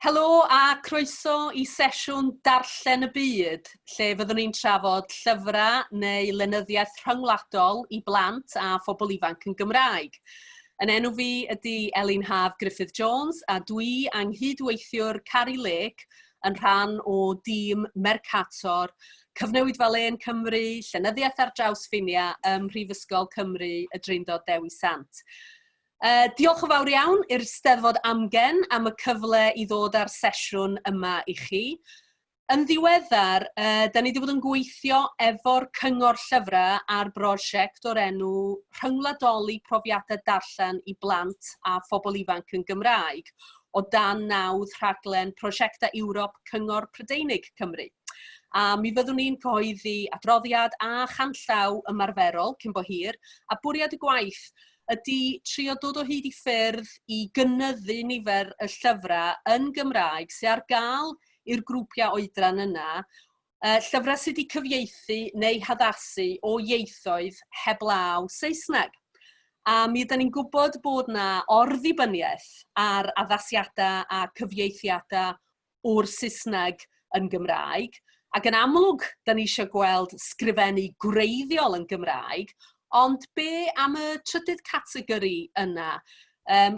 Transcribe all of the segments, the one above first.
Helo a croeso i sesiwn Darllen y Byd, lle fyddwn ni'n trafod llyfrau neu lenyddiaeth rhyngwladol i blant a phobl ifanc yn Gymraeg. Yn enw fi ydy Elin Haf Griffith Jones a dwi anghydweithiwr Cari Lake yn rhan o dîm Mercator, Cyfnewidfa Lên Cymru, Llenyddiaeth ar Draws Ffiniau ym Mhrifysgol Cymru y Drindod Dewi Sant. Diolch yn fawr iawn i'r Steddfod Amgen am y cyfle i ddod â'r sesiwn yma i chi. Yn ddiweddar, da ni wedi bod yn gweithio efo'r Cyngor Llyfrau ar brosiect o'r enw Rhyngwladoli Profiadau Darllen i Blant a Phobl Ifanc yn Gymraeg o dan nawdd rhaglen Prosiectau Ewrop Cyngor Prydeinig Cymru. A mi fyddwn ni'n cyhoeddi adroddiad a chanllaw ymarferol cyn bo hir, a bwriad y gwaith ydy trio dod o hyd i ffyrdd i gynyddu nifer y llyfrau yn Gymraeg sydd ar gael i'r grwpiau oedran yna, llyfrau sydd wedi cyfieithu neu haddasu o ieithoedd heblaw Saesneg. A mi ydan ni'n gwybod bod 'na orddibyniaeth ar addasiadau a cyfieithiadau o'r Saesneg yn Gymraeg, ac yn amlwg, da ni eisiau gweld sgrifennu gwreiddiol yn Gymraeg, ond be am y trydydd categori yna,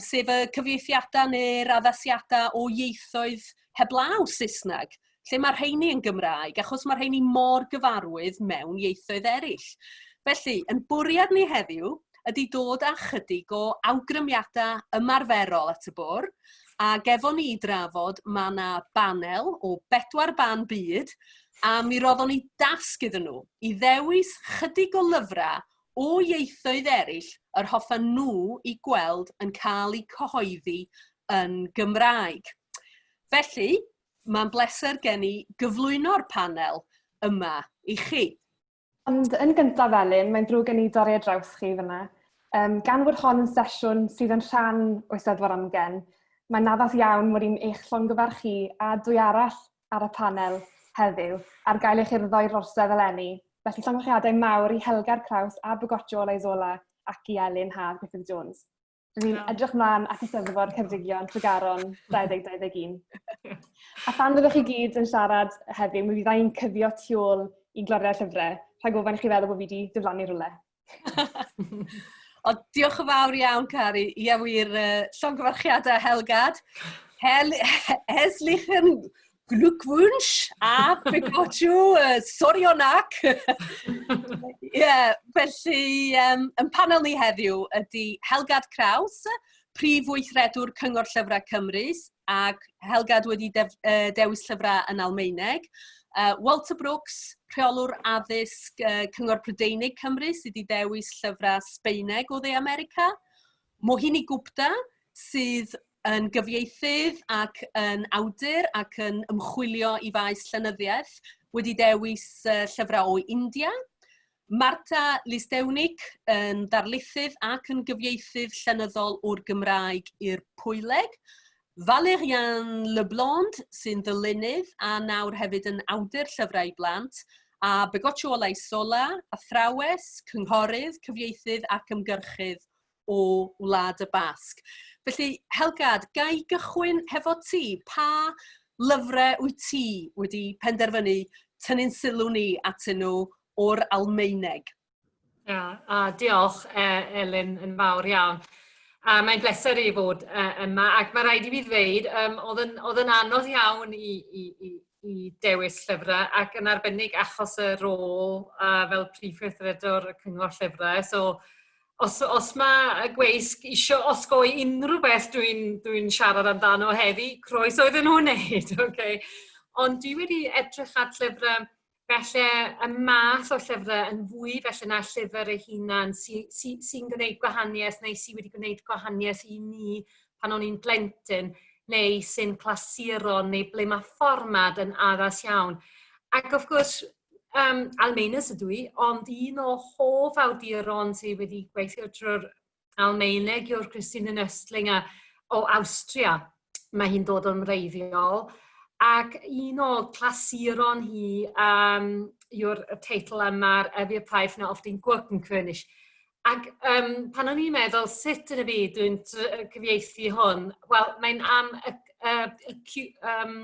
sef y cyfieithiadau neu'r addasiadau o ieithoedd heblaw Saesneg, lle mae rheini yn Gymraeg, achos mae rheini mor gyfarwydd mewn ieithoedd eraill. Felly, yn bwriad ni heddiw ydy dod â chydig o awgrymiadau ymarferol at y bwrdd, ac efo ni i drafod mae yna banel o bedwar ban byd, a mi roddon ni dasg iddyn nhw i ddewis chydig o lyfrau o ieithoedd eraill yr hoffen nhw i gweld yn cael eu cyhoeddi yn Gymraeg. Felly, mae'n bleser gen i gyflwyno'r panel yma i chi. Ond yn gyntaf, Elin, mae'n ddrwg gen i dorri ar draws chi fyna. Gan fod hon yn sesiwn sydd yn rhan o Eisteddfod Amgen, mae'n addas iawn mod i'n eich llongyfarch chi a dwy arall ar y panel heddiw ar gael eich urddo i'r orsedd eleni. Felly llongyfarchiadau mawr i Helgard Kraus a Begotxo Olaizola ac i Elin Haf Griffith Jones. Dwi'n oh. edrych mlaen at Eisteddfod Ceredigion, Tregaron 2021. A phan fyddwch chi gyd yn siarad heddiw, mi fydda i'n cyddio tu ôl i gloriau llyfrau, rhag ofyn i chi feddwl bod fi wedi diflannu rhywle. O, diolch yn fawr iawn, Cari. Ie, wir, llongyfarchiadau Helgard. Hel Herzlichen Glückwunsch a Begotxo, Zorionak. Ie, yeah, felly, yn panel ni heddiw ydy Helgard Kraus, prif weithredwr Cyngor Llyfrau Cymru, ac Helgard wedi dewis llyfrau yn Almaeneg. Walter Brooks, rheolwr addysg Cyngor Prydeinig Cymru, sydd wedi dewis llyfrau Sbaeneg o Dde America. Mohini Gupta, sydd yn gyfieithydd ac yn awdur ac yn ymchwilio i faes llenyddiaeth, wedi dewis llyfrau o India. Marta Listewnik yn ddarlithydd ac yn gyfieithydd llenyddol o'r Gymraeg i'r Pwyleg. Valériane Leblond sy'n ddylunydd a nawr hefyd yn awdur llyfrau i blant, a Begotxo Olaizola, athrawes, cynghorydd, cyfieithydd ac ymgyrchydd o Wlad y Basg. Felly, Helgard, ga i gychwyn hefo ti? Pa lyfrau wyt ti wedi penderfynu tynnu'n sylw ni atyn nhw o'r Almaeneg? Ia, a diolch Elin yn fawr iawn. A mae'n bleser i fod yma, ac mae rhaid i fi ddweud, oedd yn, oedd yn anodd iawn i, i, i, i dewis llyfrau, ac yn arbennig achos y rôl fel prif weithredwr y Cyngor Llyfrau. So, os, os mae y gweisg isio osgoi unrhyw beth dwi'n dwi siarad amdano heddi, croeso iddyn nhw wneud, okay? Ond dwi wedi edrych at llyfrau felly y math o llyfrau yn fwy felly na llyfr ei hunan sy'n sy, sy gwneud gwahaniaeth neu sydd wedi gwneud gwahaniaeth i ni pan o'n i'n blentyn neu sy'n clasuron neu ble mae fformad yn addas iawn. Ac wrth gwrs, Almaenes ydw i, ond un o hoff awduron sydd wedi gweithio trwy'r Almaeneg yw'r Christine Nöstling a, o Awstria. Mae hi'n dod o'n wreiddiol. Ac un o clasuron hi yw'r teitl yma'r Wir pfeifen auf den Gurkenkönig. Ac um, pan o'n i'n meddwl sut yn y byd dwi'n cyfieithu hwn, wel, mae'n am y, y, y, um,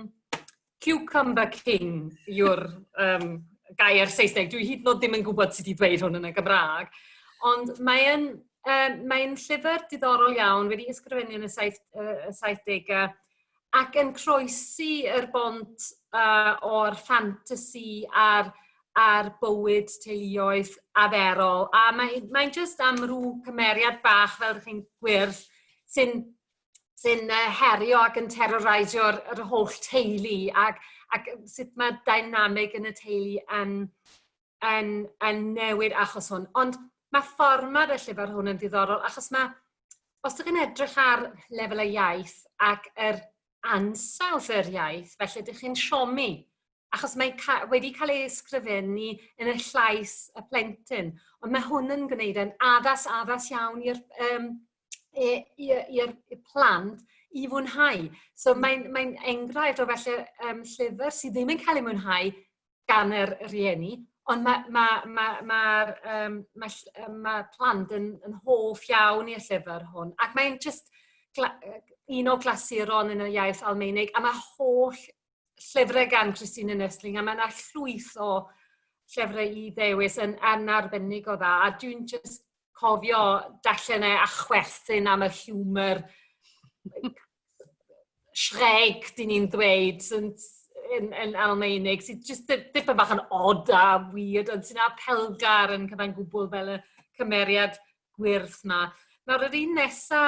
Cucumber King yw'r um, gair Saesneg. Dwi hyd yn oed ddim yn gwybod sut i ddweud hwn yn y Gymraeg. Ond mae'n um, mae llyfr diddorol iawn, wedi ysgrifennu yn y, saith, y 70au, ac yn croesi yr bont o'r ffantasi a'r, a'r bywyd teuluoedd aferol. A mae'n mae jyst am rhyw cymeriad bach, fel chi'n gwyrdd, sy'n sy'n herio ac yn terrorisio'r yr holl teulu ac, ac sut mae dynamig yn y teulu yn, yn, yn newid achos hwn. Ond mae fformat y llyfr hwn yn ddiddorol achos mae, os ydych chi'n edrych ar lefel y iaith ac yr ansawdd yr iaith, felly ydych chi'n siomi achos mae ca wedi cael ei ysgrifennu yn y llais y plentyn. Ond mae hwn yn gwneud yn addas, addas iawn i'r um, i'r plant i fwynhau. So mae'n mae enghraifft o felly um, llyfr sydd ddim yn cael ei mwynhau gan yr rhieni, ond mae ma, ma, ma, um, ma, ma plant yn, yn hoff iawn i'r llyfr hwn. Ac mae'n just un o glasuron yn y iaith Almaenig, a mae holl llyfrau gan Christina Nöstling, a mae yna llwyth o llyfrau i ddewis yn, yn arbennig o dda, a dwi'n just cofio darllen e a chwerthin am y humour Shrek, dyn ni'n ddweud, yn, yn, yn Almaenig, sydd jyst dipyn bach yn odd a weird, ond sy'n apelgar yn cyfan gwbl fel y cymeriad gwyrdd 'ma. Nawr, yr un nesa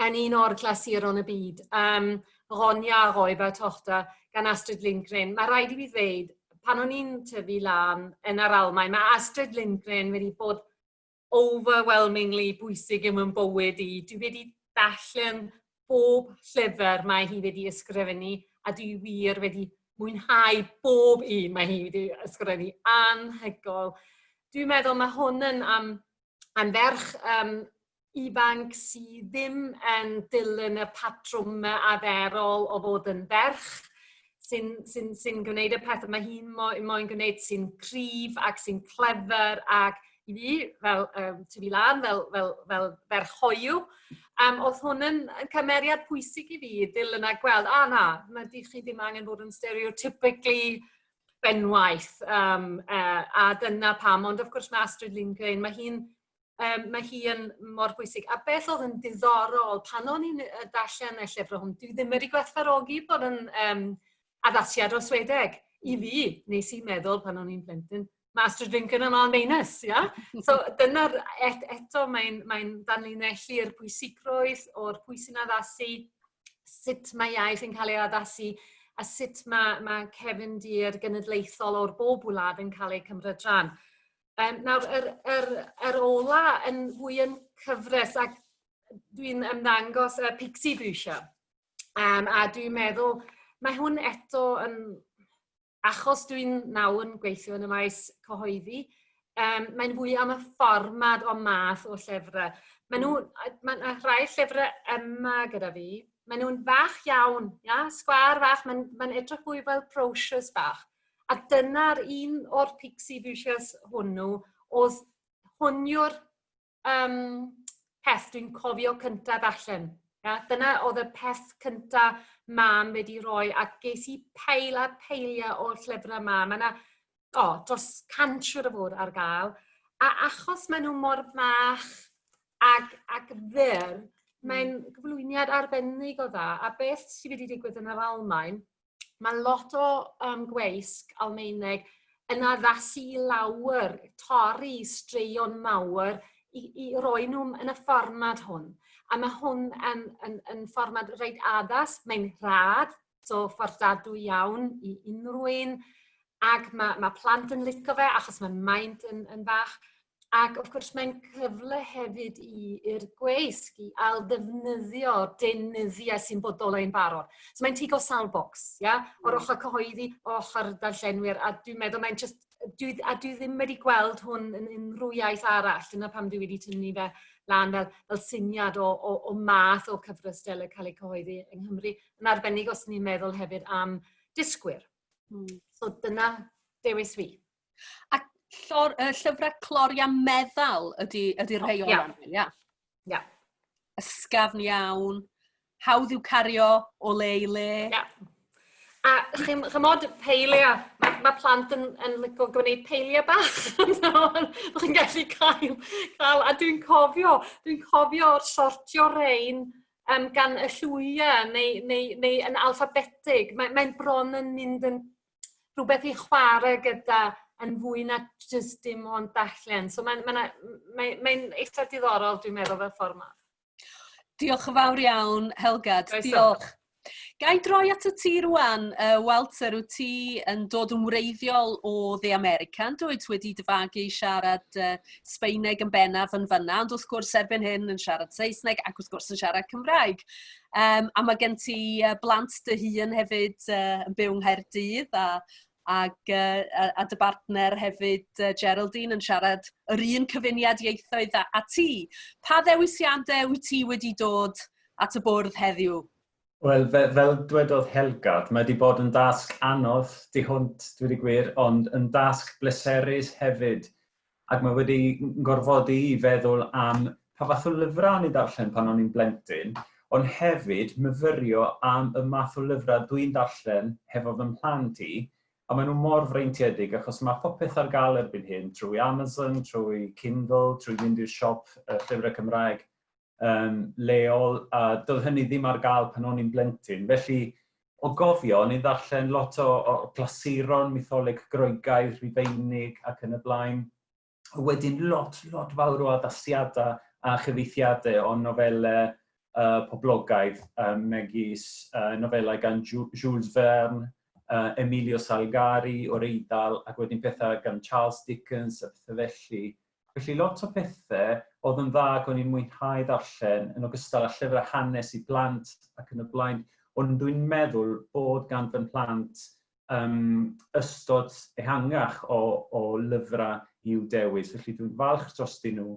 yn un o'r clasuron y byd, um, Ronja Räubertochter gan Astrid Lindgren. Mae rhaid i fi ddweud, pan o'n i'n tyfu lan yn yr Almaen, mae Astrid Lindgren wedi bod overwhelmingly bwysig yn fy bywyd i. Dwi wedi darllen bob llyfr mae hi wedi ysgrifennu a dwi wir wedi mwynhau bob un mae hi wedi ysgrifennu. Anhygoel. Dwi'n meddwl mae hwn yn am, am ferch um, ifanc sydd ddim yn dilyn y patrwm arferol o fod yn ferch, sy'n sy sy gwneud y peth mae hi'n moyn, moyn gwneud sy'n cryf ac sy'n clefer ac i fi, fel um, tyfu lan, fel, fel, fel ferch hoyw, um, oedd hwn yn, yn cymeriad pwysig i fi, ddilyn a gweld, a na, mae di chi ddim angen bod yn stereotypically benwaith, um, uh, a dyna pam, ond of course mae Astrid Lindgren, mae hi'n um, mae hi yn mor bwysig. A beth oedd yn diddorol, pan o'n i'n darllen y llyfr hwn, dwi ddim wedi gwerthfawrogi bod yn um, addasiad o Swedeg. I fi, nes i meddwl pan o'n i'n plentyn, mae Astrid Lindgren yn Almaenus, ia? So dyna'r, et, eto mae'n mae danlinellu'r pwysigrwydd o'r pwy sy'n addasu, sut mae iaith yn cael ei addasu, a sut mae, mae cefndir genedlaethol o'r bob wlad yn cael ei cymryd rhan. Um, nawr, yr, yr, yr ola yn fwy yn cyfres ac dwi'n ymddangos y Pixie Bücher. Um, a dwi'n meddwl, mae hwn eto yn, achos dwi'n nawr yn gweithio yn y maes cyhoeddi, um, mae'n fwy am y fformad o math o llyfrau. Mae nhw, mae yna rhai llyfrau yma gyda fi, mae nhw'n fach iawn, ia? sgwâr fach, mae'n mae edrych fwy fel brochures bach. A dyna'r un o'r pixie bushes hwnnw, oedd hwn yw'r um, peth dwi'n cofio cyntaf allan. Ja, dyna oedd y peth cyntaf mam wedi rhoi, a ges i peil a peiliau o'r llyfrau ma. Mae yna, o, oh, dros cant siwr o fod ar gael. A achos maen nhw mor fach ac, ac fyr, mae'n gyflwyniad arbennig o dda. A beth sydd wedi digwydd yn yr Almaen, mae lot o um, gweisg Almaeneg yn addasu i lawer, torri straeon mawr i, i roi nhw yn y fformat hwn. A mae hwn yn, yn, yn fformat reit addas, mae'n rhad, so fforddadwy iawn i unrhyw un, ac mae, mae plant yn licio fe achos mae maint yn, yn fach. Ac wrth gwrs mae'n cyfle hefyd i'r gweisg i ailddefnyddio deunyddiau sy'n bodoli yn barod. So mae'n tigo sawl bocs, ia? O'r ochr cyhoeddi, o'r ochr darllenwyr, a dwi'n meddwl mae'n just... Dwi, a dwi ddim wedi gweld hwn yn unrhyw iaith arall, dyna pam dwi wedi tynnu fe lan fel, fel syniad o, o, o math o cyfres dyle cael ei cyhoeddi yng Nghymru, yn arbennig os ni'n meddwl hefyd am disgwyr. So dyna dewis fi. Ac Llor, llyfrau cloria meddal ydy, ydy rhai oh, yeah. Ia. Yeah. Ysgafn iawn, hawdd i'w cario o le i le. Yeah. A chymod peilia, mae, mae plant yn, yn licio gwneud peilia bach. Mae chi'n gallu cael, cael, a dwi'n cofio, dwi'n cofio sortio rein um, gan y llwyau neu, neu, neu yn alffabetig. Mae'n mae bron yn mynd yn rhywbeth i chwarae gyda yn fwy na jyst dim ond darllen. So mae'n mae, mae, mae eitha diddorol, dwi'n meddwl, fel ffordd yma. Diolch yn fawr iawn, Helgad. Croeso. Diolch. Ga i droi at y ti rwan, Walter, wyt ti yn dod yn wreiddiol o Dde America, yn dwyt wedi dy fagu i siarad Sbaeneg yn bennaf yn fyna, ond wrth gwrs erbyn hyn yn siarad Saesneg ac wrth gwrs yn siarad Cymraeg. Um, a mae gen ti blant dy hun hefyd yn byw yng Nghaerdydd a, ac, a, a dy bartner hefyd, Geraldine, yn siarad yr un cyfuniad ieithoedd a, a ti. Pa ddewisiadau wyt ti wedi dod at y bwrdd heddiw? Wel, fe, fel dwedodd Helgard, mae wedi bod yn dasg anodd du hwnt, dwi wedi gwir, ond yn dasg bleserus hefyd. Ac mae wedi gorfodi i feddwl am pa fath o lyfrau o'n i darllen pan o'n i'n blentyn, ond hefyd myfyrio am y math o lyfrau dwi'n darllen hefo fy mhlant i, a maen nhw mor freintiedig achos mae popeth ar gael erbyn hyn trwy Amazon, trwy Kindle, trwy fynd i'r siop llyfrau Cymraeg um, leol, a doedd hynny ddim ar gael pan o'n i'n blentyn. Felly, o gofio, o'n i'n ddarllen lot o, o glasuron mytholeg Groegaidd, Rhufeinig ac yn y blaen. Wedyn lot, lot fawr o addasiadau a chyfeithiadau o nofelau poblogaidd, megis nofelau gan Jules Verne, Emilio Salgari o'r Eidal, ac wedyn pethau gan Charles Dickens a pethau felly. Felly lot o pethau oedd yn dda ac o'n i'n mwynhau ddarllen, yn ogystal â llyfrau hanes i blant ac yn y blaen. Ond dwi'n meddwl bod gan fy mhlant um, ystod ehangach o, o lyfrau i'w dewis, felly dwi'n falch drostyn nhw.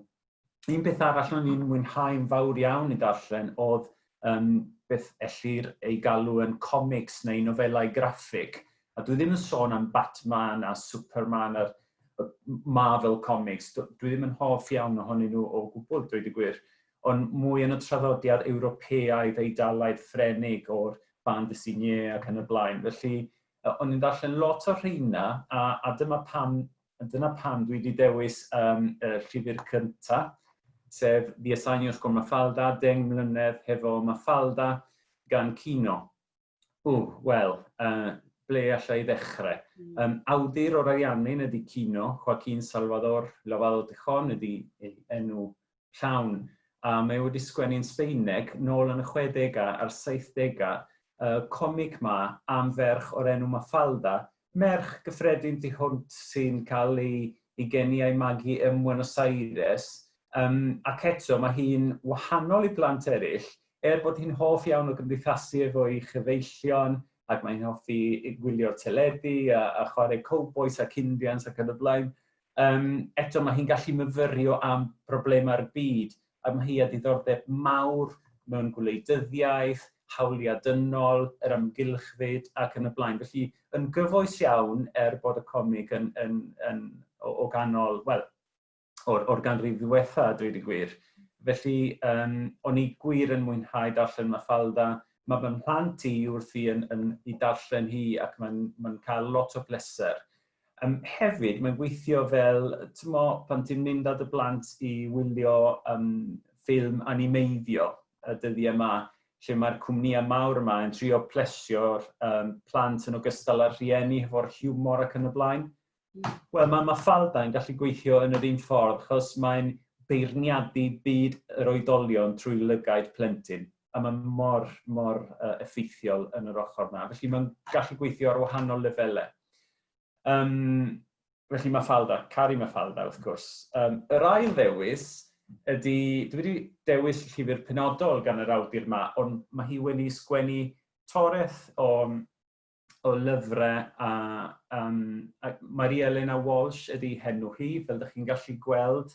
Un peth arall o'n i'n mwynhau'n fawr iawn i darllen oedd um, beth ellir ei galw yn comics neu nofelau graffig. A dwi ddim yn sôn am Batman a Superman a'r Marvel Comics. Dwi ddim yn hoff iawn ohonyn nhw o gwbl, dweud y gwir. Ond mwy yn y traddodiad Ewropeaidd, Eidalaidd, Ffrenig o'r bande dessinée ac yn y blaen. Felly, o'n i'n darllen lot o rheina, a, a dyma pam, dyna pam dwi wedi dewis um, y llyfr cyntaf, sef Diez años con Mafalda, 10 mlynedd hefo Mafalda, gan Kino. Ww, wel, ble alla i ddechrau? Mm. Um, awdur o'r Ariannin ydy Kino, Joaquín Salvador Lavado Tejón ydy ei enw llawn. A mae wedi sgwennu'n Sbeineg nôl yn y 60au a'r 70au y comic ma am ferch o'r enw Mafalda, merch gyffredin tu hwnt sy'n cael ei, ei geni a'i magu ym Muenos Aires, um, ac eto mae hi'n wahanol i blant eraill, er bod hi'n hoff iawn o gymdeithasu efo'i chyfeillion, ac mae'n hoffi gwylio'r teledu a, a chwarae cowbois ac Indians ac yn y blaen, um, eto mae hi'n gallu myfyrio am broblemau'r byd, a mae hi â diddordeb mawr mewn gwleidyddiaeth, hawliau dynol, yr amgylchfyd ac yn y blaen. Felly, yn gyfoes iawn, er bod y comig yn, yn, yn, o, o ganol, wel, o'r, or ganrif ddiwetha, a dweud y gwir. Felly, um, o'n i gwir yn mwynhau darllen Mafalda. Mae fy mhlant i wrthi yn, yn, i darllen hi ac mae'n mae cael lot o bleser. Um, hefyd, mae'n gweithio fel, tymo, pan ti'n mynd â dy blant i wylio um, ffilm animeiddio y dyddiau yma, lle mae'r cwmnïau mawr yma yn trio plesio'r um, plant yn ogystal â'r rhieni hefo'r hiwmor ac yn y blaen. Wel, mae Mafalda yn gallu gweithio yn yr un ffordd, achos mae'n beirniadu byd yr oedolion trwy lygaid plentyn, a mae mor, mor uh, effeithiol yn yr ochr yna. Felly mae'n gallu gweithio ar wahanol lefelau. Um, felly Mafalda, caru Mafalda wrth gwrs. Um, yr ail ddewis ydy, dwi wedi dewis llyfr penodol gan yr awdur yma, ond mae hi wedi sgwennu toreth o o lyfrau a, um, a Maria Elena Walsh ydy henw hi, fel ydych chi'n gallu gweld,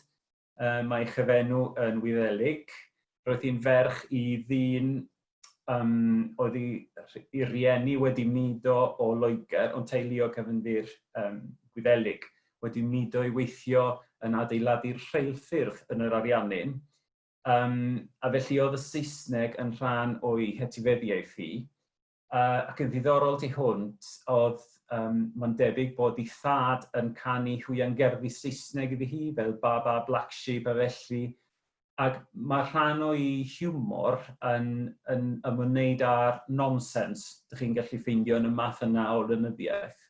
mae ei chyfenw yn Wyddelig. Roedd hi'n ferch i ddyn um, oedd i, i rieni wedi mudo o Loegr, ond teulu o cyfndir um, Gwyddelig. wedi mudo i weithio yn adeiladu'r rheilffyrdd yn yr Ariannin. A felly oedd y Saesneg yn rhan o'i hetifeddiaeth hi. Ac yn ddiddorol tu hwnt, oedd mae'n debyg bod ei thad yn canu hwiangerddi Saesneg iddi hi, fel Ba Ba Black Sheep a felly. Ac mae rhan o'i hiwmor yn, yn ymwneud â'r nonsens dych chi'n gallu ffeindio yn y math yna o lenyddiaeth.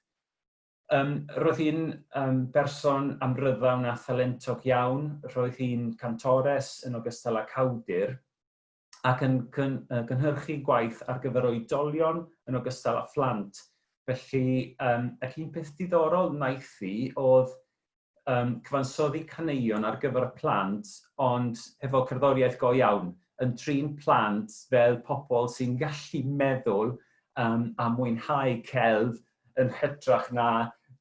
Roedd hi'n berson amryddawn a thalentog iawn. Roedd hi'n cantores yn ogystal â cawdur ac yn cynhyrchu gwaith ar gyfer oedolion yn ogystal â phlant. Felly, ac un peth diddorol wnaeth hi oedd cyfansoddi caneuon ar gyfer y plant, ond hefo cerddoriaeth go iawn, yn trin plant fel pobl sy'n gallu meddwl a mwynhau celf yn hytrach na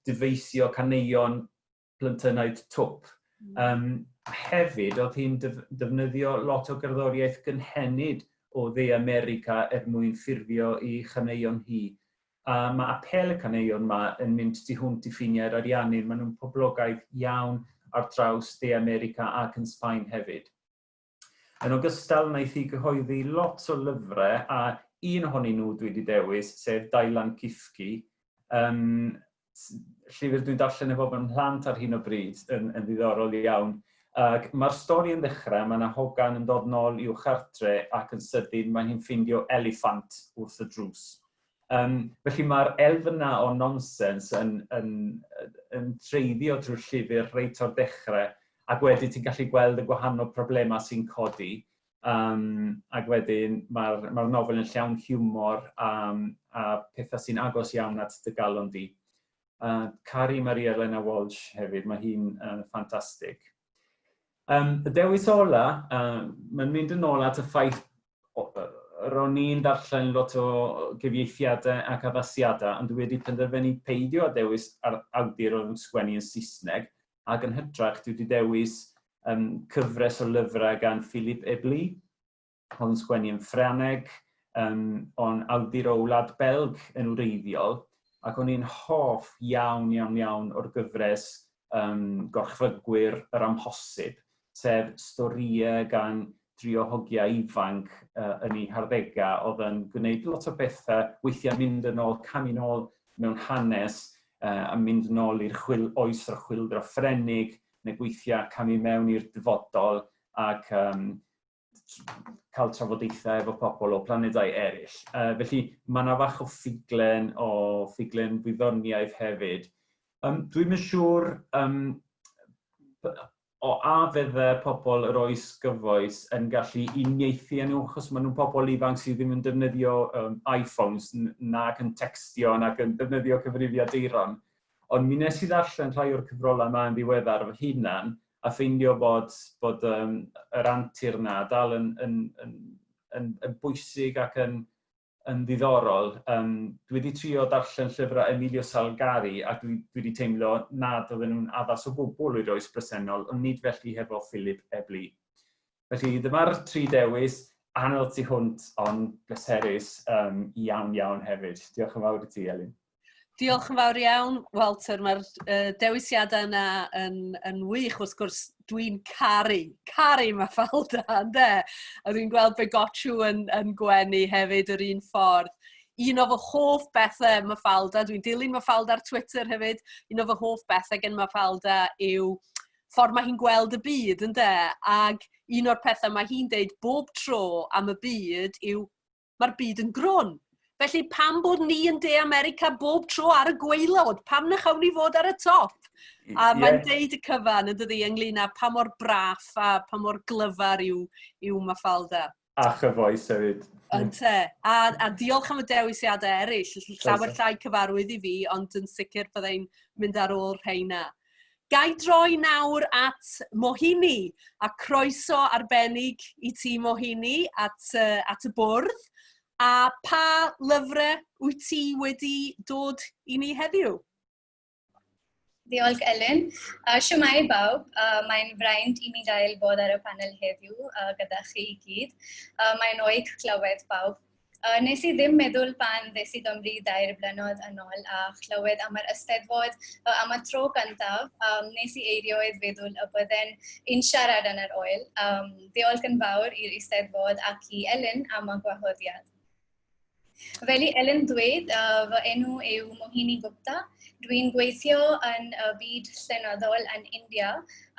dyfeisio caneuon plentynnaid twp. Hefyd, oedd hi'n defnyddio lot o gerddoriaeth gynhenid o Dde America er mwyn ffurfio i chaneuon hi. A mae apêl y caneuon yma yn mynd tu hwnt i ffiniau'r Ariannin. Maen nhw'n poblogaidd iawn ar draws De America ac yn Sbaen hefyd. Yn ogystal, wnaeth hi gyhoeddi lot o lyfrau, a un ohonyn nhw dwi wedi dewis, sef Dailan Cifci. Llyfr dwi'n darllen efo fy mhlant ar hyn o bryd, yn ddiddorol iawn. Ac mae'r stori yn ddechrau, mae yna hogan yn dod nôl i'w chartre ac yn sydyn mae hi'n ffeindio eliffant wrth y drws. Felly mae'r elfen yna o nonsens yn treiddio drwy'r llyfr reit o'r dechrau, ac wedyn ti'n gallu gweld y gwahanol problemau sy'n codi. Ac wedyn mae'r nofel yn llawn hiwmor a pethau sy'n agos iawn at dy galon di. Caru Maria Elena Walsh hefyd, mae hi'n ffantastig. Y dewis ola, mae'n mynd yn ôl at y ffaith ro'n i'n darllen lot o gyfieithiadau ac addasiadau, ond dwi wedi penderfynu peidio â dewis ar awdur oedd yn sgwennu yn Saesneg, ac yn hytrach dwi wedi dewis cyfres o lyfrau gan Philippe Ebly, oedd yn sgwennu yn Ffrangeg, o'n awdur o Wlad Belg yn wreiddiol, ac o'n i'n hoff iawn, iawn, iawn o'r gyfres Gorchfygwyr yr Amhosib, sef storïau gan dri o hogiau ifanc yn eu harddegau oedd yn gwneud lot o bethau, weithiau mynd yn ôl, camu'n ôl mewn hanes, a mynd yn ôl i'r chwil, oes o'r chwyldro Ffrenig, neu weithiau camu mewn i'r dyfodol ac cael trafodaethau efo pobl o planedau eraill. Felly mae yna fach o ffuglen, o ffuglen wyddoniaeth hefyd. Dwi'm yn siŵr o a fydde pobl yr oes gyfoes yn gallu uniaethu â nhw, achos maen nhw'n pobl ifanc sydd ddim yn defnyddio iPhones nac yn textio nac yn defnyddio cyfrifiaduron. Ond mi wnes i ddarllen rhai o'r cyfrolau yma yn ddiweddar fy hunan a ffeindio bod yr antur yna dal yn bwysig ac yn ddiddorol. Dwi wedi trio darllen llyfrau Emilio Salgari a dwi wedi teimlo nad oedden nhw'n addas o gwbl i'r oes bresennol, ond nid felly hefo Philip Ebli. Felly dyma'r tri dewis, anodd tu hwnt, ond bleserus iawn iawn hefyd. Diolch yn fawr i ti, Elin. Diolch yn fawr iawn, Walter. Mae'r dewisiadau yna yn wych. Wrth gwrs, dwi'n caru Mafalda, ynde? A dwi'n gweld Begotxu yn gwenu hefyd yr un ffordd. Un o fy hoff bethau Mafalda, dwi'n dilyn Mafalda ar Twitter hefyd, un o fy hoff bethau gen Mafalda yw ffordd mae hi'n gweld y byd, ynde? Ac un o'r pethau mae hi'n deud bob tro am y byd yw mae'r byd yn grwn. Felly pam bod ni yn De America bob tro ar y gwaelod? Pam na chawn ni fod ar y top? A mae'n deud y cyfan yn dydi ynglyn â pa mor braff a pa mor glyfar yw Mafalda. A chyfoes hefyd. Ynte. A diolch am y dewisiadau eraill. Llawer llai cyfarwydd i fi, ond yn sicr byddai'n mynd ar ôl rheina. Ga i droi nawr at Mohini, a croeso arbennig i ti Mohini at y bwrdd. A pa lyfrau wyt ti wedi dod i ni heddiw? Diolch Elin. Shwmae bawb, mae'n fraint i mi gael bod ar y panel heddiw gyda chi i gyd. Mae'n wych clywed pawb. Nes i ddim meddwl pan ddes i Gymru 3 blynedd yn ôl a chlywed am yr Eisteddfod am y tro cyntaf, nes i erioed feddwl y bydden i'n siarad yn yr ŵyl. Diolch yn fawr i'r Eisteddfod ac i Elin am y gwahoddiad. Fel i Elin ddweud, fy enw yw Mohini Gupta. Dwi'n gweithio yn y byd llenyddol yn India,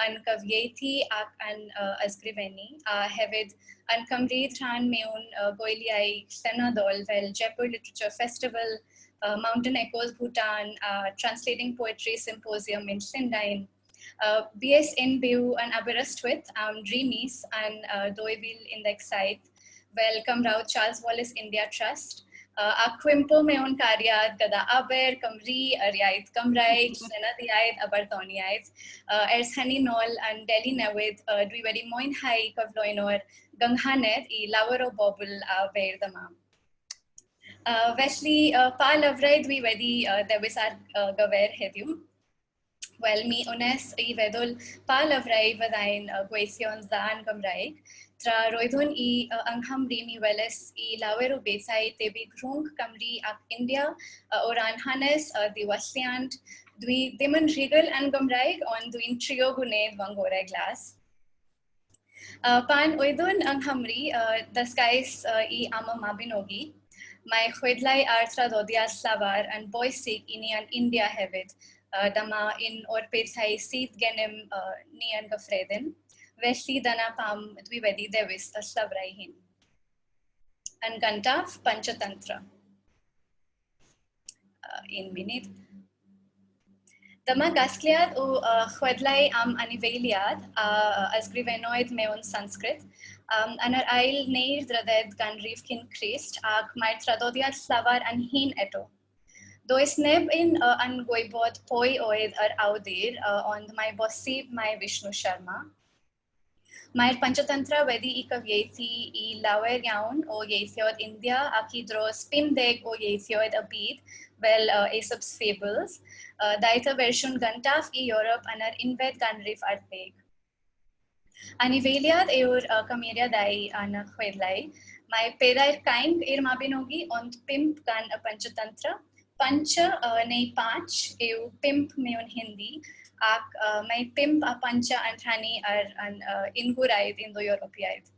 yn cyfieithu ac yn ysgrifennu, a hefyd yn cymryd rhan mewn gwyliau llenyddol fel Jaipur Literature Festival, Mountain Echoes Bhutan, a Translating Poetry Symposium in Llundain. Bues yn byw yn Aberystwyth am 3 mis yn 2017 fel cymrawd Charles Wallace India Trust a cwympo mewn cariad gyda Aber, Cymru, yr iaith Gymraeg, llenyddiaeth a barddoniaeth. Ers hynny nôl yn Delhi Newydd, dwi wedi mwynhau cyflwyno'r gynghanedd i lawer o bobl a feirdd yma. Felly, pa lyfrau dwi wedi dewis ar gyfer heddiw? Wel, mi wnes i feddwl pa lyfrau fyddai'n gweithio'n dda yn Gymraeg. Tra roeddwn i yng Nghymru, mi weles i lawer o bethau tebyg rhwng Cymru ac India o ran hanes a diwylliant. Dwi ddim yn rhugl yn Gymraeg, ond dwi'n trio gwneud fy ngorau glas. Pan oeddwn yng Nghymru, dysgais i am y Mabinogi. Mae chwedlau a'r traddodiad llafar yn bwysig i ni yn India hefyd. Dyma un o'r pethau sydd gennym ni yn gyffredin. Felly dyna pam dwi wedi dewis y llyfrau hyn. Yn gyntaf, Panchatantra. Un munud. Dyma gasgliad o chwedlau am anifeiliad a ysgrifennwyd mewn Sanskrit yn yr ail neu'r drydded ganrif cyn Crist, ac mae'r traddodiad llafar yn hŷn eto. Does neb yn gwybod pwy oedd yr awdur, ond mae bosib mai Vishnu Sharma. Mae'r Panchatantra wedi'i cyfieithu i lawer iawn o ieithoedd India ac i dros 50 o ieithoedd y byd fel Aesop's Fables. Daeth y fersiwn gyntaf i Ewrop yn yr unfed ganrif ar ddeg. Anifeiliad yw'r cymeriadau yn y chwedlau. Mae pedair cainc i'r Mabinogi, ond pump gan y Panchatantra. Pancha neu Panch yw pump mewn Hindi, ac mae pump a Pancha yn rhannu ar yn un gwraidd Indo-Ewropeaidd.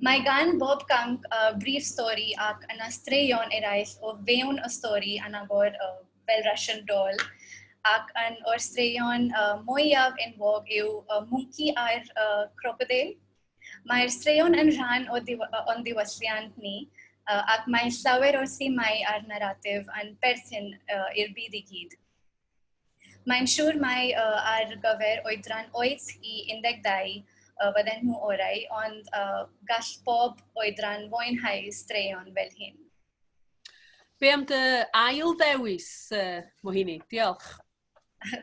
Mae gan bob canc brif stori ac yna straeon eraill o fewn y stori yn agor fel Russian doll. Ac un o'r straeon mwyaf enwog yw Mwnci a'r Crocodile. Mae'r straeon yn rhan o'n diwylliant ni ac mae llawer o'r themâu a'r naratif yn perthyn i'r byd i gyd. Mae'n siŵr mai ar gyfer oedran 8 i 12 fydden nhw orau, ond gall bob oedran fwynhau straeon fel hyn. Be am dy ail ddewis, Mohini? Diolch.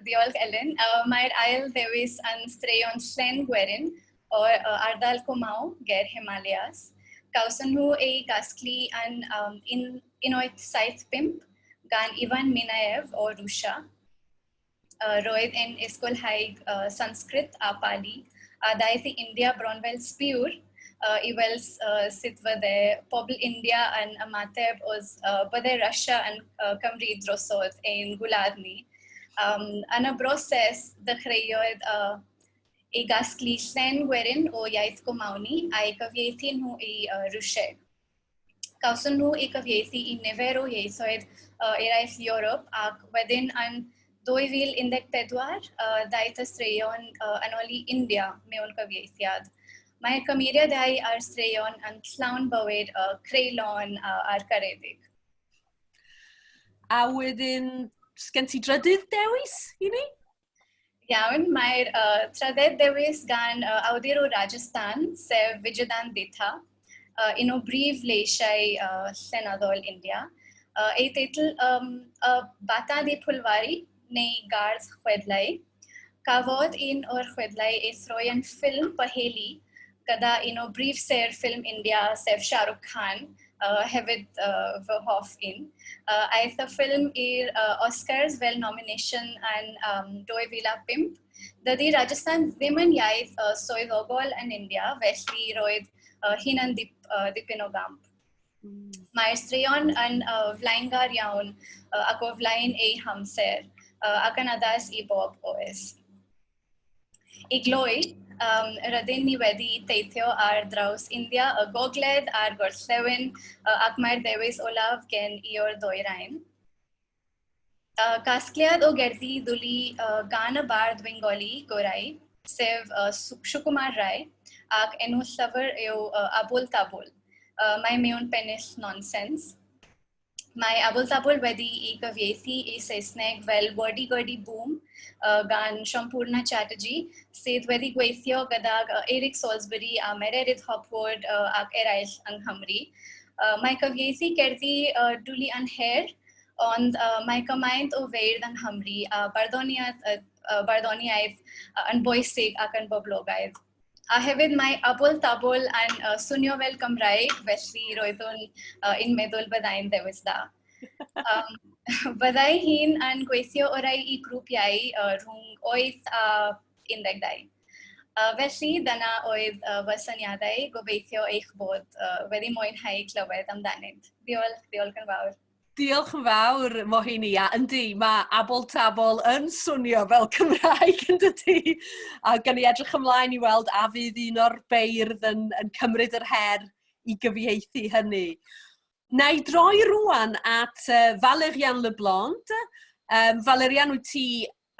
Diolch, Elin. Mae'r ail ddewis yn straeon llen gwerin o ardal Kumaon ger Himalayas. Cawson nhw eu gasglu yn 1875 gan Ivan Minaev o Rwsia. Roedd yn ysgolhaig Sanskrit a Pali a daeth i India bron fel sbïwr i weld sut fydde pobl India yn ymateb os bydde Russia yn cymryd drosodd ein gwlad ni. Yn y broses, dechreuodd ei gasglu llen gwerin o iaith Kumaoni a'i cyfieithu nhw i Rwsieg. Cawson nhw eu cyfieithu i nifer o ieithoedd eraill Ewrop ac wedyn yn 2014 daeth y straeon yn ôl i India mewn cyfieithiad. Mae'r cymeriadau a'r straeon yn llawn bywyd creulon a'r caredig. A wedyn, sgen ti drydydd dewis i ni? Iawn, mae'r trydydd dewis gan awdur o Rajasthan, sef Vijaydan Detha, un o brif leisiau llenyddol India. Ei teitl Batan Di Phulwari neu Gardd Chwedlau. Cafodd un o'r chwedlau ei throi yn ffilm Paheli gyda un o brif sêr ffilm India, sef Shah Rukh Khan, hefyd fy hoff un. Aeth y ffilm i'r Oscars fel nomination yn 2005. Dydy Rajasthan ddim yn iaith swyddogol yn India, felly roedd hyn yn dipyn o gamp. Mae'r straeon yn flaengar iawn ac o flaen eu hamser ac yn addas i bob oes. I gloi, rydyn ni wedi teithio ar draws India, y gogledd a'r gorllewin, ac mae'r dewis olaf gen i o'r ddwyrain. Casgliad o gerddi dwli gan y bardd Bengali gorau, sef Sukumar Rai, ac enw llyfr yw Abul Tabul. Mae mewn pennill nonsens. Mae Abul Tabul wedi'i gyfieithu i Saesneg fel Wordy Gurdy Boom gan Sampurna Chatterjee, sydd wedi gweithio gydag Eric Salisbury a Mererid Hopwood ac eraill yng Nghymru. Mae cyfieithu cerddi dwli yn her, Ond mae cymaint o feirdd yng Nghymru a barddoniaeth, barddoniaeth yn bwysig ac yn boblogaidd. A hefyd mae Abol Tabol yn swnio fel Cymraeg, felly roeddwn yn meddwl byddai'n ddewis da. Byddai hyn yn gweithio orau i grwpiau rhwng 8 a 12. Felly, dyna oedd fy syniadau. Gobeithio eich bod wedi mwynhau clywed amdanynt. Diolch, diolch yn fawr. Diolch yn fawr, Mohini. A yndi, mae Abol Tabol yn swnio fel Cymraeg, yn dydy? A gan i edrych ymlaen i weld a fydd un o'r beirdd yn, yn cymryd yr her i gyfieithu hynny. Na i droi rwan at Valériane Leblond. Valériane, wyt ti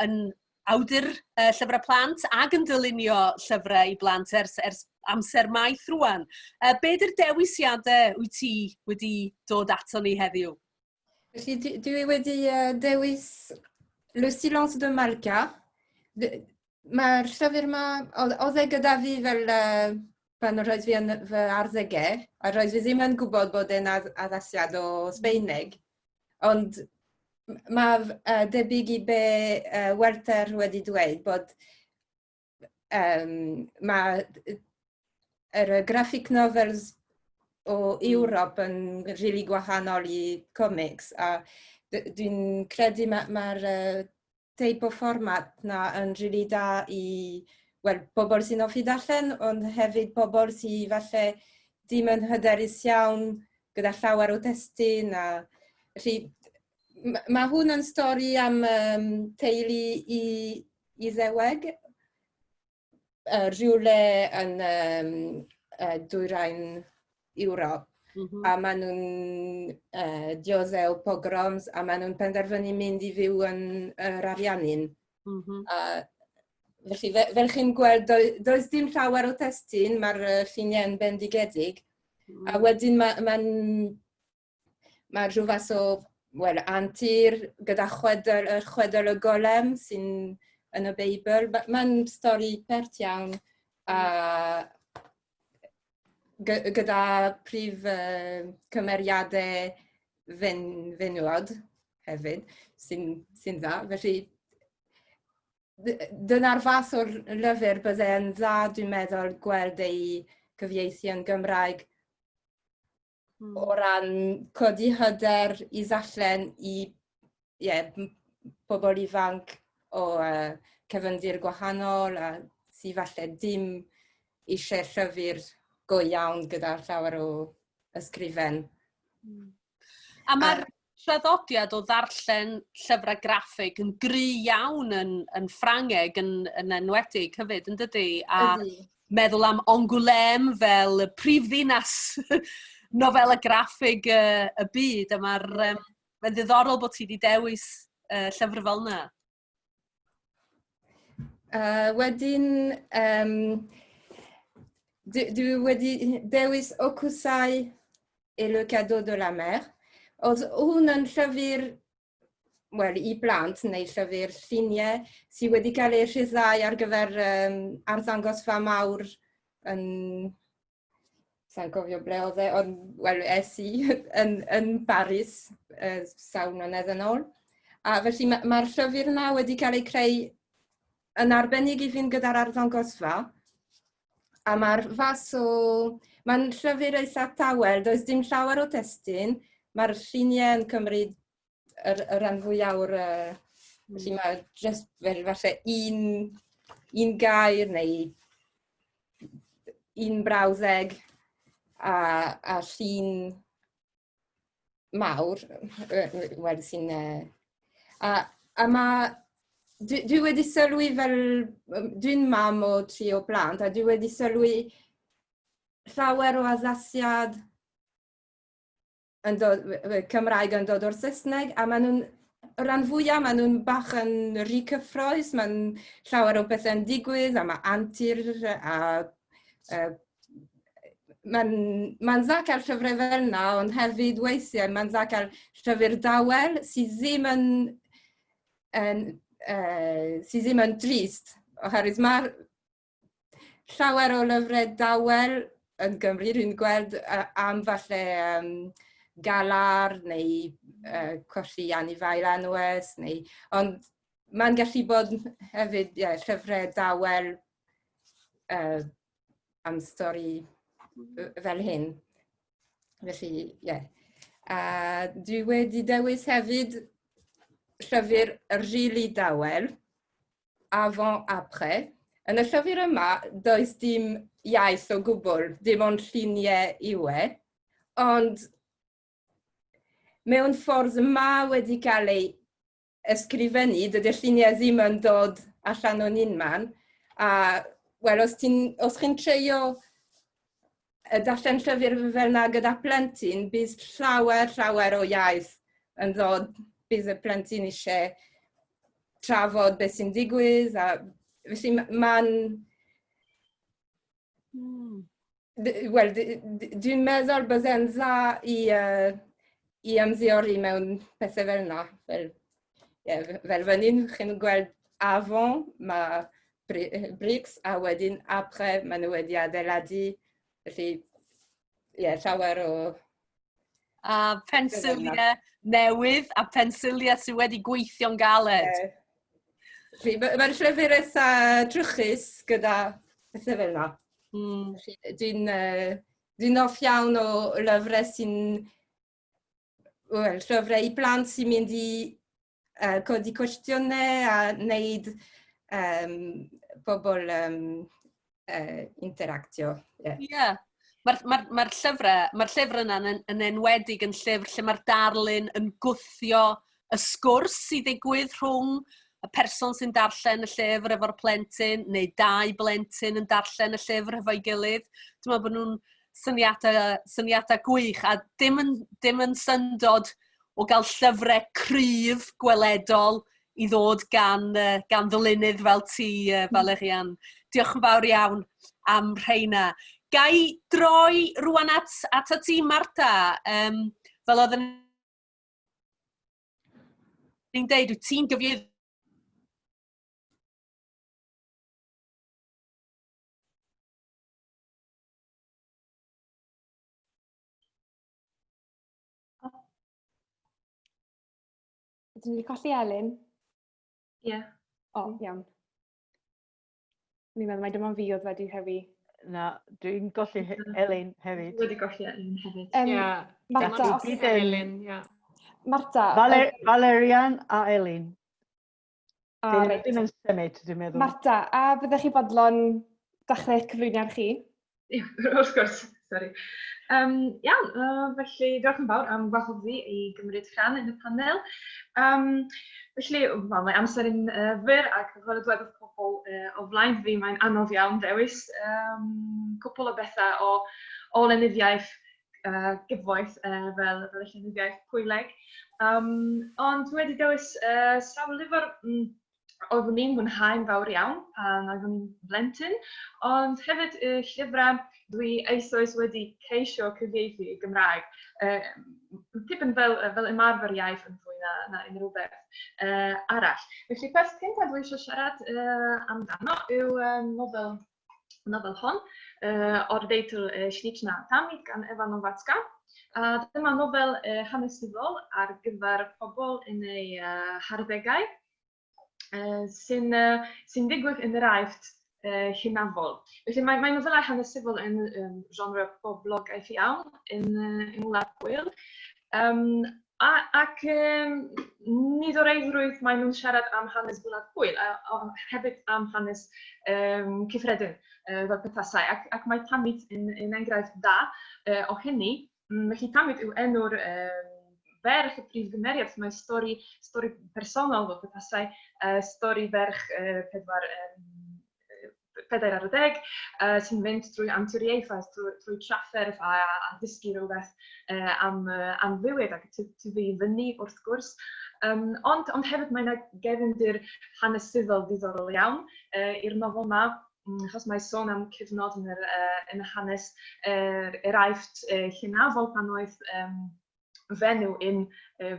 yn awdur llyfrau plant ac yn dylunio llyfrau i blant ers, ers amser maith rwan. Be ydy'r dewisiadau wyt ti wedi dod ato ni heddiw? Felly dwi, dwi wedi dewis Le Silence de Malka. Mae'r llyfr yma, oedd e gyda fi fel pan roedd fi yn fy arddegau, a roedd fi ddim yn gwybod bod e'n addasiad o Sbeineg. Ond mae debyg i be Werther wedi dweud bod mae yr graphic novels o Ewrop yn rili really gwahanol i comics a dwi'n credu mae'r ma teip o fformat na yn rili really da i wel, pobl sy'n hoffi darllen, ond hefyd pobl sy'n falle dim yn hyderus iawn gyda llawer o testun. A, felly, mae hwn yn stori am teulu i Iddeweg, rhywle yn dwyrain Ewrop. A maen nhw'n dioddef pogroms a maen nhw'n penderfynu mynd i fyw yn yr Ariannin. A felly, fe, fel chi'n gweld, do, does dim llawer o testun, mae'r lluniau yn bendigedig. A wedyn mae'n ma, ma rhyw fath o wel, antur gyda chwedl, y chwedl y golem sy'n yn y Beibl. Mae'n stori pert iawn a gyda prif cymeriadau fen, fenywod hefyd, sy'n sy dda. Felly, dyna'r fath o'r lyfr bydde'n dda, dwi'n meddwl, gweld ei cyfieithu yn Gymraeg o ran codi hyder i ddarllen i yeah, pobl ifanc o cefndir gwahanol a sydd falle dim eisiau llyfr go iawn gyda llawer o ysgrifen. A mae'r traddodiad o ddarllen llyfrau graffig yn gry iawn yn, yn Ffrangeg yn, yn enwedig hefyd, yn dydy? A Ydy. meddwl am Angoulême fel y prif ddinas nofela graffig y, y byd, a mae'r mae'n ddiddorol bod ti wedi dewis llyfr fel yna. Wedyn, dwi, dwi wedi dewis Hokusai et le cadeau de la mer. Oedd hwn yn llyfr, wel, i blant neu llyfr lluniau sydd wedi cael ei rhyddhau ar gyfer arddangosfa mawr yn sa'n cofio ble oedd e, ond wel, es i yn, yn Paris sawl mlynedd yn ôl. A felly mae'r ma, llyfr yna wedi cael ei creu yn arbennig i fynd gyda'r arddangosfa. A mae'r fas o... Mae'n llyfr eitha tawel, does dim llawer o testun. Mae'r lluniau yn cymryd yr, y rhan fwyaf o'r... Felly mae jyst fel falle un, un gair neu un brawddeg a, a llun. mawr, wel, sy'n... A, a mae... Dwi, dwi wedi sylwi fel... Dwi'n mam o tri o blant, a dwi wedi sylwi llawer o addasiad yn dod, Cymraeg yn dod o'r Saesneg, a maen nhw'n, y rhan fwyaf, maen nhw'n bach yn rhy cyffroes, mae'n llawer o bethau'n digwydd, a mae antur, a uh, mae'n ma dda cael llyfrau fel yna, ond hefyd weithiau mae'n dda cael llyfr dawel sydd ddim yn, yn, uh, sydd ddim yn drist, oherwydd mae llawer o lyfrau dawel yn Gymru, rwy'n gweld uh, am falle um, galar neu uh, colli anifail anwes, neu, ond mae'n gallu bod hefyd yeah, llyfrau dawel uh, am stori fel hyn. Felly, ie. Yeah. A dwi wedi dewis hefyd llyfr rili really dawel, Avant, après. Yn y llyfr yma, does dim iaith o gwbl, dim ond lluniau yw e. Ond mewn ffordd ma wedi cael ei ysgrifennu, dydy'r lluniau ddim yn dod allan o'n unman. A, wel, os, os chi'n treio darllen llyfr fel yna gyda plentyn, bydd llawer, llawer o iaith yn ddod. Bydd y plentyn eisiau trafod beth sy'n digwydd. A felly mae'n... Wel, dwi'n meddwl byddai'n dda i, uh, i ymddiori mewn pethau fel yna. Fel, yeah, fel fan hyn, chi'n gweld avant, mae brics, a wedyn après, maen nhw wedi adeiladu. Felly, ie, yeah, llawer o... A pensiliau newydd a pensiliau sydd wedi gweithio'n galed. Yeah. Felly, mae'r llyfr eitha drychus gyda pethau fel yna. Dwi'n uh, dwi off iawn o lyfrau sy'n... Wel, llyfrau i blant sy'n mynd i uh, codi cwestiynau a wneud um, pobl um, uh, interactio. Ie. Yeah. Yeah. Mae'r ma ma llyfrau, mae'r llyfr yna yn, yn enwedig yn llyfr lle mae'r darlun yn gwthio y sgwrs sydd ddigwydd rhwng y person sy'n darllen y llyfr efo'r plentyn, neu dau blentyn yn darllen y llyfr efo'i gilydd. Dwi'n meddwl bod nhw'n syniadau, syniadau gwych a dim yn, dim yn syndod o gael llyfrau cryf gweledol i ddod gan, uh, gan ddylunydd fel ti, uh, Valerian. Diolch yn fawr iawn am rheina. Ga i droi rwan at, at ti, Marta? Um, fel oedd yn ni'n deud, wyt ti'n gyfieithydd Ydyn ni wedi colli Elin? Ie. Yeah. O, oh, iawn. Ni'n meddwl mai dim ond fi oedd wedi rhewi. Na, dwi'n golli Elin hefyd. Dwi wedi golli Elin hefyd. Um, yeah. Marta, os... Elin, yeah. Marta... Valer Valerian a Elin. Ah, reit. Dim yn symud, dwi'n meddwl. Marta, a fyddech chi fodlon dechrau eich cyflwyniad chi? Ie, wrth gwrs, sori. Um, iawn, uh, felly diolch yn fawr am gwahodd fi i gymryd rhan yn y panel. Um, felly, well, mae amser yn uh, fyr ac fel y dwedodd pobl uh, o flaen fi, mae'n anodd iawn dewis um, cwpl o bethau o, o lenyddiaeth uh, gyfoeth uh, fel, fel y llenyddiaeth Pwyleg. Um, ond dwi wedi dewis uh, sawl lyfr oeddwn i'n mwynhau'n fawr iawn pan oeddwn i'n blentyn, ond hefyd y llyfrau dwi eisoes wedi ceisio cyfieithu i Gymraeg, uh, tipyn fel, fel ymarfer iaith yn fwy na, na unrhyw beth uh, arall. Felly peth cyntaf dwi eisiau siarad uh, amdano yw um, nofel, nofel hon, uh, o'r deitl uh, Śliczna Tamit gan Ewa Nowacka. A dyma nofel uh, hanesyddol ar gyfer pobl yn eu uh, harddegau, uh, sy'n uh, sy digwydd yn yr Aifft uh, hynafol. Felly mae, mae nofelau hanesyddol yn um, genre poblogaidd iawn yn, uh, yng Ngwlad Pwyl. Um, a, ac um, nid o reidrwydd maen nhw'n siarad am hanes Gwlad Pwyl, a, a hefyd am hanes um, cyffredin uh, fel petasau. Ac, ac mae Tamit yn, yn enghraifft da uh, o hynny. Felly Tamit yw enw'r um, ferch y prif gymeriad, mae'n stori, stori personol fel petasai, stori ferch pedwar, pedair ar y deg, sy'n mynd drwy anturiaethau, trwy, trwy trafferth a, a ddysgu rhywbeth am, am fywyd ac tyfu i fyny wrth gwrs. Um, ond, ond hefyd mae yna gefndir hanesyddol diddorol iawn i'r nofel yma, achos mae sôn am cyfnod yn yr, yn y hanes yr, yr Aifft hynafol pan oedd um, fenyw yn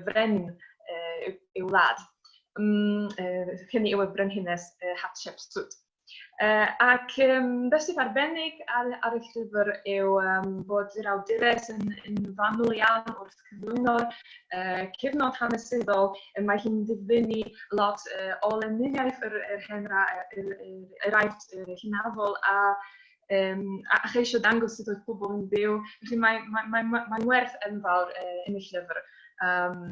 frenin uh, i'w wlad. Um, hynny yw y brenhines Hatshepsut. Ac um, beth sydd arbennig ar, ar y llyfr yw um, bod yr awdures yn, yn fanwl iawn wrth cyflwyno'r cyfnod hanesyddol. Mae hi'n difynnu lot o lenyddiaeth yr, yr hen ra, yr, yr, yr Aifft hynafol a um, a, a cheisio dangos sut oedd pobl yn byw. Felly mae'n mae, mae, mae, mae werth enfawr yn y llyfr um,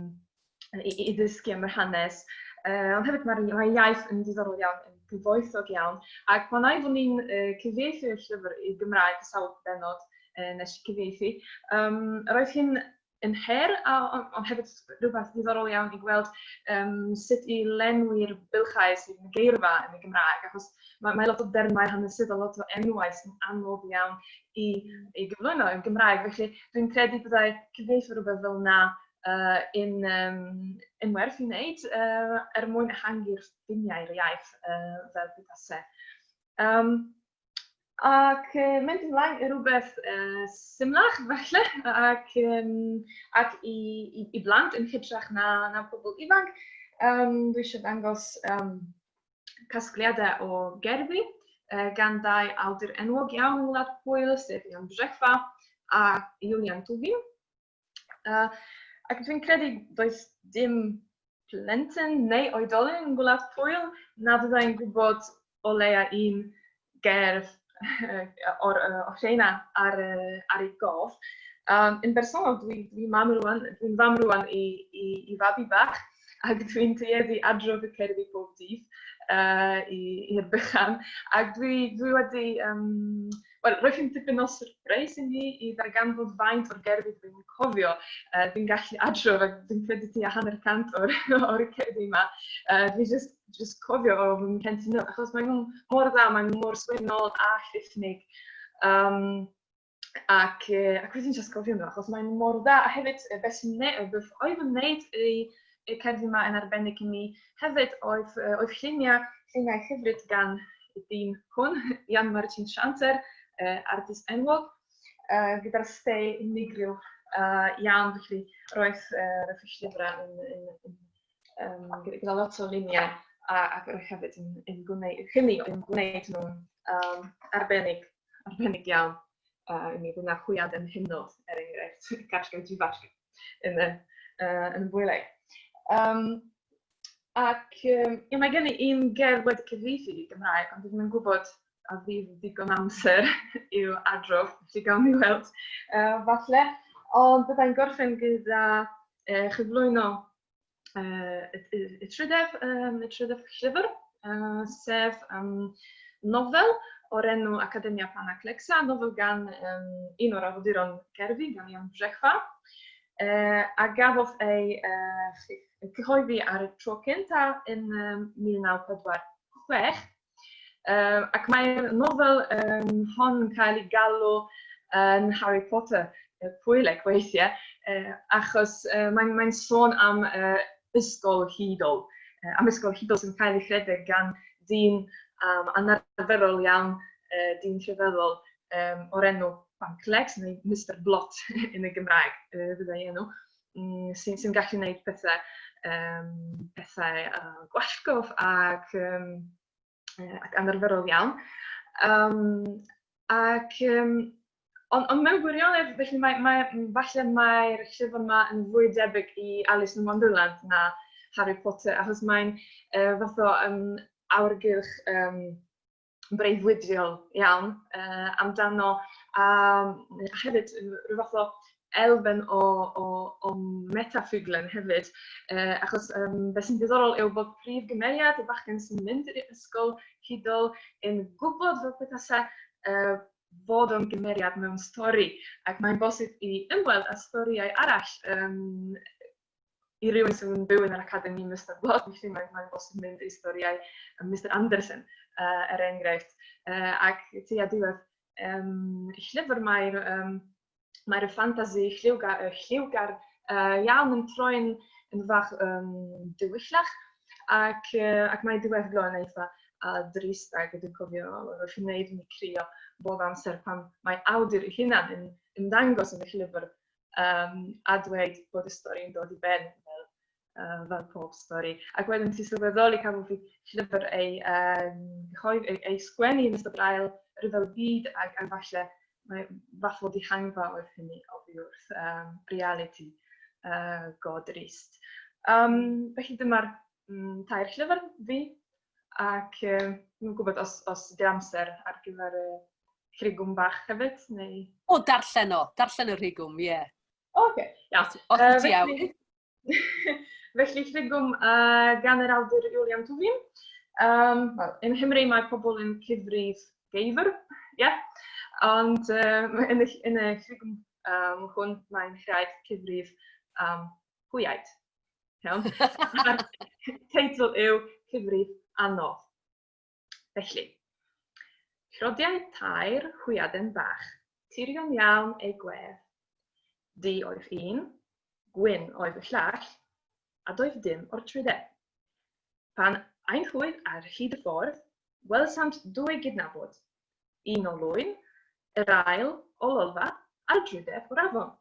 i, i ddysgu am yr hanes. Ond hefyd mae'r mae iaith yn diddorol iawn, yn gyfoethog iawn. Ac pan oeddwn ni'n cyfieithu'r llyfr i Gymraeg, sawl benod nes i cyfieithu, um, roedd hi'n yn her, a, ond, ond hefyd rhywbeth diddorol iawn i gweld um, sut i lenwi'r bylchau sydd yn y geirfa yn y Gymraeg, achos mae, mae lot o dermau hanesyddol, lot o enwau sy'n anodd iawn i, i gyflwyno yn Gymraeg. Felly dwi'n credu byddai cyfieithu rhywbeth fel na yn, um, yn werth i wneud er mwyn ehangu'r ffiniau'r iaith fel petasau. Um, ac mynd ymlaen i rhywbeth symlach falle ac, um, ac i, i, i blant yn hytrach na, na pobl ifanc. Um, dwi eisiau dangos um, casgliadau o gerddi gan dau awdur enwog iawn yng Ngwlad Pwyl, sef Jan Brzechwa a Julian Tuwim. Ac dwi'n credu does dim plentyn neu oedolyn yn Gwlad Pwyl na fyddai'n gwybod o leia un gerdd o'r, uh, o rheina ar, uh, ar ei gof. Um, yn bersonol, dwi'n dwi mam rwan, dwi'n fam rwan i, i, i fabi bach, ac dwi'n tueddu adrodd y cerddi pob dydd uh, i'r bychan. Ac dwi, dwi wedi um, Wel, roedd hi'n tipyn o surprise i mi i ddarganfod faint o'r gerddi dwi'n cofio. Uh, dwi'n gallu adrodd ac dwi'n credu tua hanner cant o'r, or cerddi yma. Uh, dwi just, just cofio o fy mhlentyn achos mae'n nhw'n mor dda, mae'n mor swynol a rhythmig. Um, ac, uh, ac wedyn just cofio nhw, achos mae'n mor dda. A hefyd, beth sy'n ne beth oedd yn wneud y, y cerddi yma yn arbennig i mi hefyd oedd, oedd lluniau, lluniau hyfryd gan y dyn hwn, Jan Marcin Szancer, uh, artist enwog, uh, gyda'r steil unigryw uh, iawn, felly roedd, uh, roedd y llyfrau yn, yn, yn, um, gyda lot o luniau a, ac roedd hefyd yn, yn gwneud, hynny yn gwneud nhw'n um, arbennig, arbennig iawn. Uh, i mi dyna chwiad yn hynod, er enghraifft, Kaczka Dziwaczka yn y, uh, yn y Bwyleg. Um, Ac um, ie, mae gen i un gerdd wedi cyfieithu i Gymraeg, ond dwi ddim yn gwybod a fydd digon amser i'w adrodd, felly gawn ni weld falle. Ond byddai'n gorffen gyda chyflwyno y, y, y trydedd, um, y trydedd llyfr, sef um, nofel o'r enw Academia Pana Kleksa, nofel gan um, un o'r awduron cerddi, gan Jan Brzechwa, a gafodd ei cyhoeddi ar y tro cyntaf yn 1946. Ac mae'r nofel um, hon yn cael ei galw yn Harry Potter Pwyleg weithiau, achos mae'n mae sôn am ysgol hudol, am ysgol hudol sy'n cael ei rhedeg gan dyn um, anarferol iawn, dyn rhyfeddol um, o'r enw Pan Clex, neu Mr Blot yn y Gymraeg, fyddai enw mm, sy'n sy gallu gwneud pethau, um, pethau gwallgof ac, um, ac anarferol iawn. Um, ac, um, ond, ond mewn gwirionedd, felly mae, mae, falle mae'r llyfr yma yn fwy debyg i Alice in Wonderland na Harry Potter, achos mae'n uh, fath o um, awyrgylch um, breuddwydiol iawn uh, amdano a hefyd rhyw fath o elfen o, o, o metaffuglen hefyd, uh, achos um, beth sy'n diddorol yw bod prif gymeriad y bachgen sy'n mynd i'r ysgol hudol yn gwybod fel petasau uh, fod o'n gymeriad mewn stori, ac mae'n bosib i ymweld â storïau arall um, i rywun sydd yn byw yn yr Academi Eisteddfod, felly mae'n mae bosib mynd i storiau Mr Anderson, er enghraifft. Ac tua diwedd llyfr mae'r um, mae ffantasi lliwgar, lliwgar iawn yn troi'n yn fach dywyllach ac, ac mae diweddglo yn eitha a drist ac dwi'n cofio wrth wneud mi crio bob amser pan mae awdur ei hunan yn ymddangos yn y llyfr um, a dweud bod y stori yn dod i ben fel, fel pob stori. Ac wedyn ti'n sylweddoli cafodd fi llyfr ei, um, cyhoedd, ei, ei sgwennu yn ystod yr ail ryfel byd ac, ac falle mae fath o dihangfa oedd hynny oddi wrth um, reality go drist. Um, felly dyma'r tair llyfr fi ac dwi'n gwybod os, os ydy amser ar gyfer y rhigwm bach hefyd, neu... O, darllen o, darllen y rhigwm, ie. Yeah. Oce, okay, iawn. Os ti iawn. Felly, rhigwm gan yr awdur Julian Tuwim. Well, yn Nghymru mae pobl yn cyfrif geifr, ie. Yeah. Ond yn y, yn y rhigwm hwn mae'n rhaid cyfrif hwyaid. Iawn. A'r teitl yw Cyfrif Anodd. Felly, rhodiai tair hwyaden bach, tirion iawn eu gwedd. Du oedd un, gwyn oedd y llall, a doedd dim o'r trydedd. Pan aethwyd ar hyd y ffordd, welsant dwy gydnabod, un o lwyn, yr ail o lolfa, a'r drydedd o'r afon.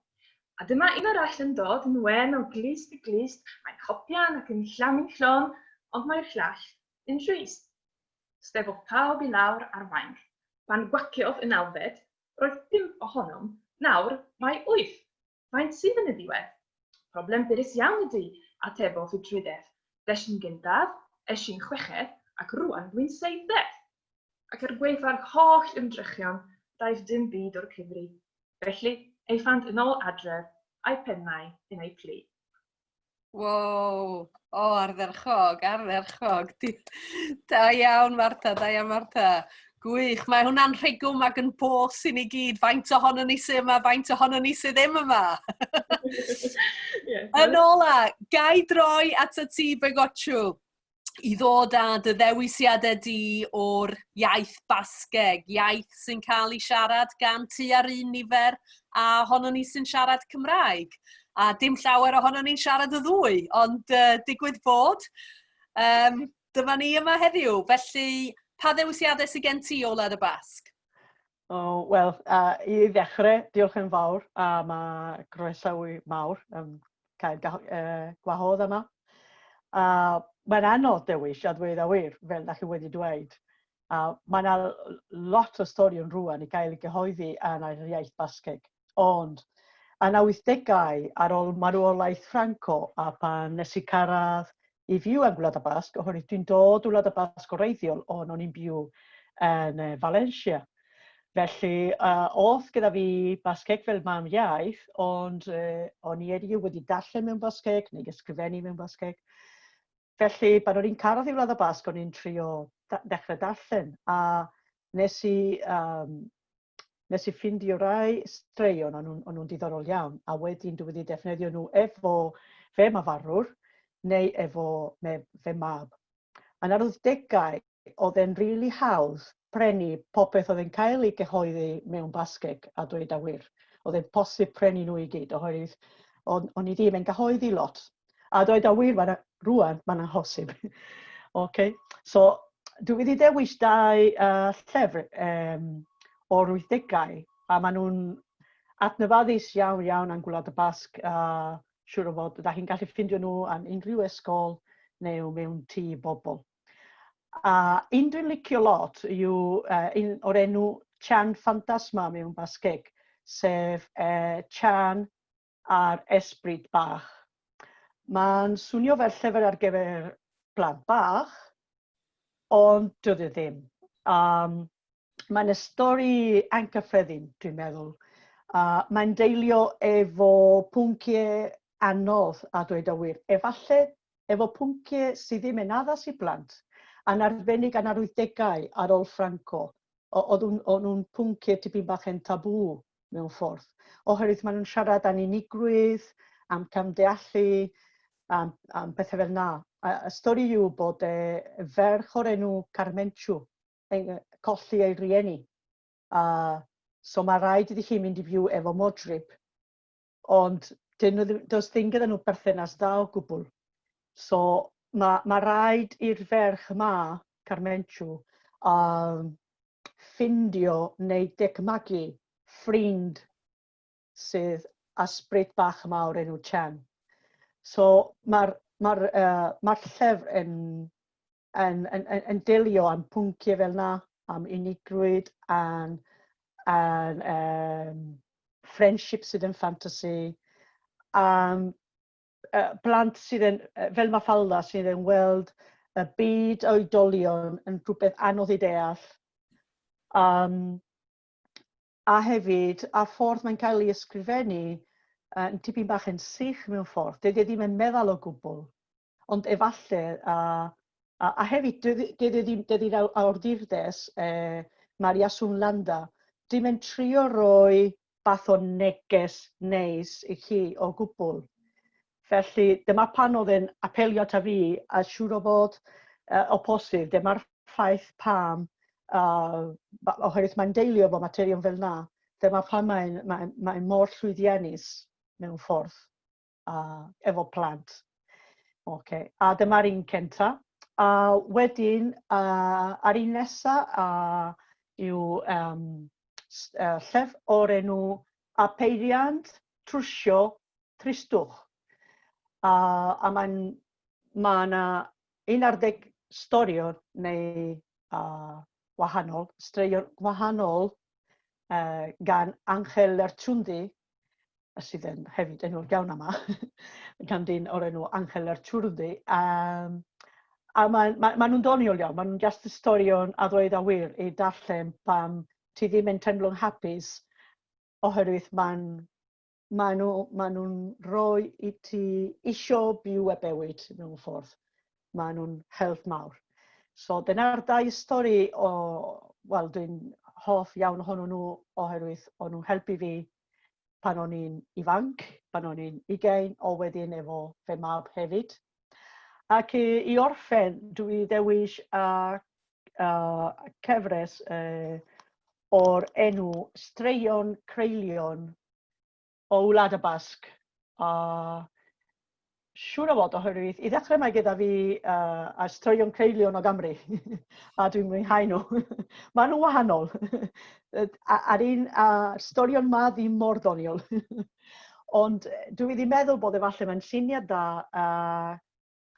A dyma un arall yn dod yn wen o glust i glust, mae'n hopian ac yn llamu'n llon, ond mae'r llall yn drist. Stefodd pawb i lawr ar fainc. Pan gwaciodd y nawfed, roedd pump ohonom, nawr mae wyth. Faint sydd yn y diwedd? Problem ddyrys iawn ydy, atebodd y drydedd. Des i'n gyntaf, es i'n chweched, ac rŵan dwi'n seithfed. Ac er gwaetha'r holl ymdrechion, daeth dim byd o'r cyfri. Felly, aethant yn ôl adref, a'u pennau yn eu plu. Wow, o, ardderchog, ardderchog. Da iawn, Martha, da iawn, Martha. Gwych, mae hwnna'n rhigwm ac yn bos i ni gyd. Faint ohono ni sydd yma, faint ohono ni sydd ddim yma. yeah. Yn ola, gai droi at y ti, Begotchw, i ddod â dy ddewisiadau di o'r iaith Basgeg, iaith sy'n cael ei siarad gan tua'r un nifer a ohono ni sy'n siarad Cymraeg. A dim llawer ohono ni'n siarad y ddwy, ond digwydd bod. Dyma ni yma heddiw. Felly, pa ddewisiadau sydd gen ti o Wlad y Basg? Oh, wel, i ddechrau, diolch yn fawr am y groesawu mawr am cael gwahodd yma. Mae'n anodd dewis, a dweud a wir, fel da chi wedi dweud. Mae yna lot o storion rwan i gael ei gyhoeddi yn yr iaith Basgeg. Ond, yn y 80au, ar ôl marwolaeth Franco, a pan nes i cyrraedd i fyw yn Gwlad y Basg, oherwydd dwi'n dod o Wlad y Basg o reiddiol, ond o'n i'n byw yn Valencia. Felly, oedd gyda fi Basgeg fel mam iaith, ond o'n i erioed wedi darllen mewn Basgeg neu ysgrifennu mewn Basgeg. Felly, pan o'n i'n cyrraedd i Wlad y Basg, o'n i'n trio dechrau darllen, a nes i, um, nes i ffindio rai straeon, o'n nhw'n nhw diddorol iawn, a wedyn dwi wedi defnyddio nhw efo fe mafarwr neu efo me, fe mab. Yn yr 80au, oedd e'n rili really hawdd prynu popeth oedd yn cael ei gyhoeddi mewn Basgeg a dweud a wir. Oedd e'n posib prynu nhw i gyd, oherwydd o'n, on i ddim yn gyhoeddi lot. A dweud a wir, ma rwan, mae'n amhosib. okay. So, dwi wedi dewis dau llyfr o'r 80au, a maen nhw'n adnabyddus iawn iawn yn Gwlad y Basg, a siŵr o fod, da chi'n gallu ffindio nhw yn unrhyw ysgol neu mewn tŷ bobl. A un dwi'n licio lot yw un o'r enw Chan Fantasma mewn Basgeg, sef Chan a'r Esbryd Bach. Mae'n swnio fel llyfr ar gyfer plant bach, ond dydy ddim. Mae'n y stori anghyffredin, dwi'n meddwl. Mae'n deilio efo pwnciau anodd a dweud y wir. Efallai efo pwnciau sydd ddim yn addas i blant, a'n arbennig yn yr 80au ar ôl Franco. Oedd nhw'n pwnciau tipyn bach yn tabŵ mewn ffordd. Oherwydd maen nhw'n siarad am unigrwydd, am camdeallu. am, am pethau fel na. A, y stori yw bod e ferch o'r enw Carmenchu yn colli ei rieni. A, so mae rhaid iddi hi mynd i fyw efo modryb. Ond dyn nhw, does ddim gyda nhw berthynas dda o gwbl. So mae, mae rhaid i'r ferch yma, Carmenchu, um, ffindio neu decmagu ffrind sydd â sbrit bach yma o'r enw Chan. So mae'r ma uh, ma llyfr yn, yn, yn, yn, yn delio am pwnciau fel na, am unigrwydd, am, am um, friendship sydd yn fantasy, am uh, blant sydd yn, fel Mafalda, sydd yn weld y byd oedolion yn rhywbeth anodd i deall. Um, a hefyd, a ffordd mae'n cael ei ysgrifennu uh, yn tipyn bach yn sych mewn ffordd. Dydy e ddim yn meddwl o gwbl. Ond efallai, a, a, a hefyd, dydy ddim, dydy'r awdurdes, eh, Maria Sunlanda, dim yn trio roi fath o neges neis i chi o gwbl. Felly, dyma pan oedd e'n apelio ata fi, a siŵr o fod uh, o posib, dyma'r ffaith pam, uh, oherwydd mae'n deilio efo materion fel na, dyma pam mae'n mae, mae mor llwyddiannus mewn ffordd uh, efo plant. Okay. A dyma'r un cynta. A wedyn, uh, a'r un nesa uh, yw um, uh, llyfr o'r enw A Peiriant Trwsio Tristwch. A, a mae'n ma yna 11 storion neu uh, wahanol, straeon gwahanol uh, gan Angel Lertxundi, sydd yn hefyd enw'r iawn yma, gan dyn o'r enw Angel Lertxundi. Um, a mae, ma, ma nhw'n doniol iawn, maen nhw'n just ystorion a ddweud a wir i darllen pam ti ddim yn teimlo'n hapus oherwydd mae'n maen nhw, maen nhw'n rhoi i ti isio byw y bywyd mewn ffordd. Maen nhw'n help mawr. So dyna'r dau stori o, wel, dwi'n hoff iawn ohonyn nhw oherwydd o'n nhw'n helpu fi pan o'n i'n ifanc, pan o'n i'n ugain, o wedyn efo fy mab hefyd. Ac i, i orffen, dwi ddewis a, a cyfres e, o'r enw Straeon Creulon o Wlad y Basg. A siŵr o fod oherwydd i ddechrau mae gyda fi uh, a straeon creulon o Gymru a dwi'n mwynhau nhw. Maen nhw'n wahanol. A'r un a storion ma ddim mor ddoniol. Ond dwi wedi meddwl bod efallai mae'n syniad da uh,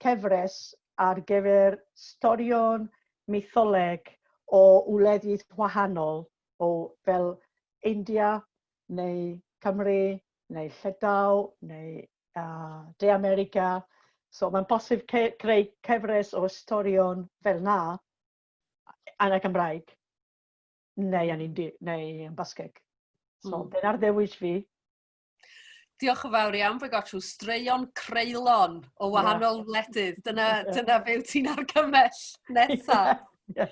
cyfres ar gyfer storion mytholeg o wledydd wahanol o fel India neu Cymru neu Llydaw neu uh, De America. So mae'n bosib creu cyfres o storion fel na yn y Gymraeg neu yn, Indi, neu yn Basgeg. So mm. dyna'r ddewis fi. Diolch yn fawr iawn, fe gotw straeon creulon o wahanol yeah. wledydd. Dyna, dyna fe wyt ti'n argymell nesaf. Yeah.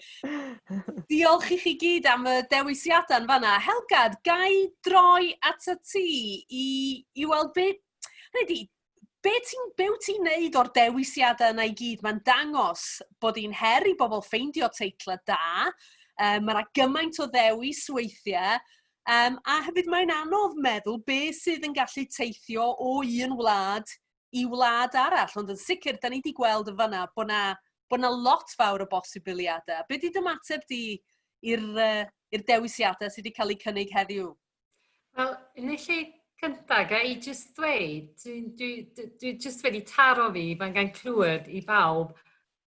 Diolch i chi gyd am y dewisiadau yn fanna. Helgad, gai droi at y ti i, i weld be... Hynny be ti'n be wyt ti'n neud o'r dewisiadau yna i gyd? Mae'n dangos bod hi'n her i bobl ffeindio teitlau da. Um, mae yna gymaint o ddewis weithiau. Um, a hefyd mae'n anodd meddwl be sydd yn gallu teithio o un wlad i wlad arall. Ond yn sicr, da ni wedi gweld yn fanna bod na, bod na lot fawr o bosibiliadau. Be di dymateb di i'r uh, i'r dewisiadau sydd wedi cael eu cynnig heddiw? Wel, yn y lle cyntaf, ga i jyst dweud, dwi, dwi, dwi, dwi jyst wedi taro fi fan gan clywed i bawb,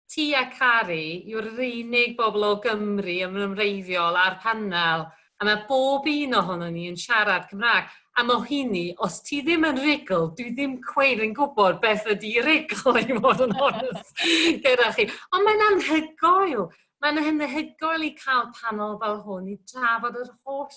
ti a Cari yw'r unig bobl o Gymru yn ymwreiddiol ar panel, a mae bob un ohono ni yn siarad Cymraeg. A mae hynny, os ti ddim yn rugl, dwi ddim cweith yn gwybod beth ydy rugl i fod yn onest gyda chi. Ond mae'n anhygoel. Mae'n anhygoel i cael panel fel hwn i drafod yr holl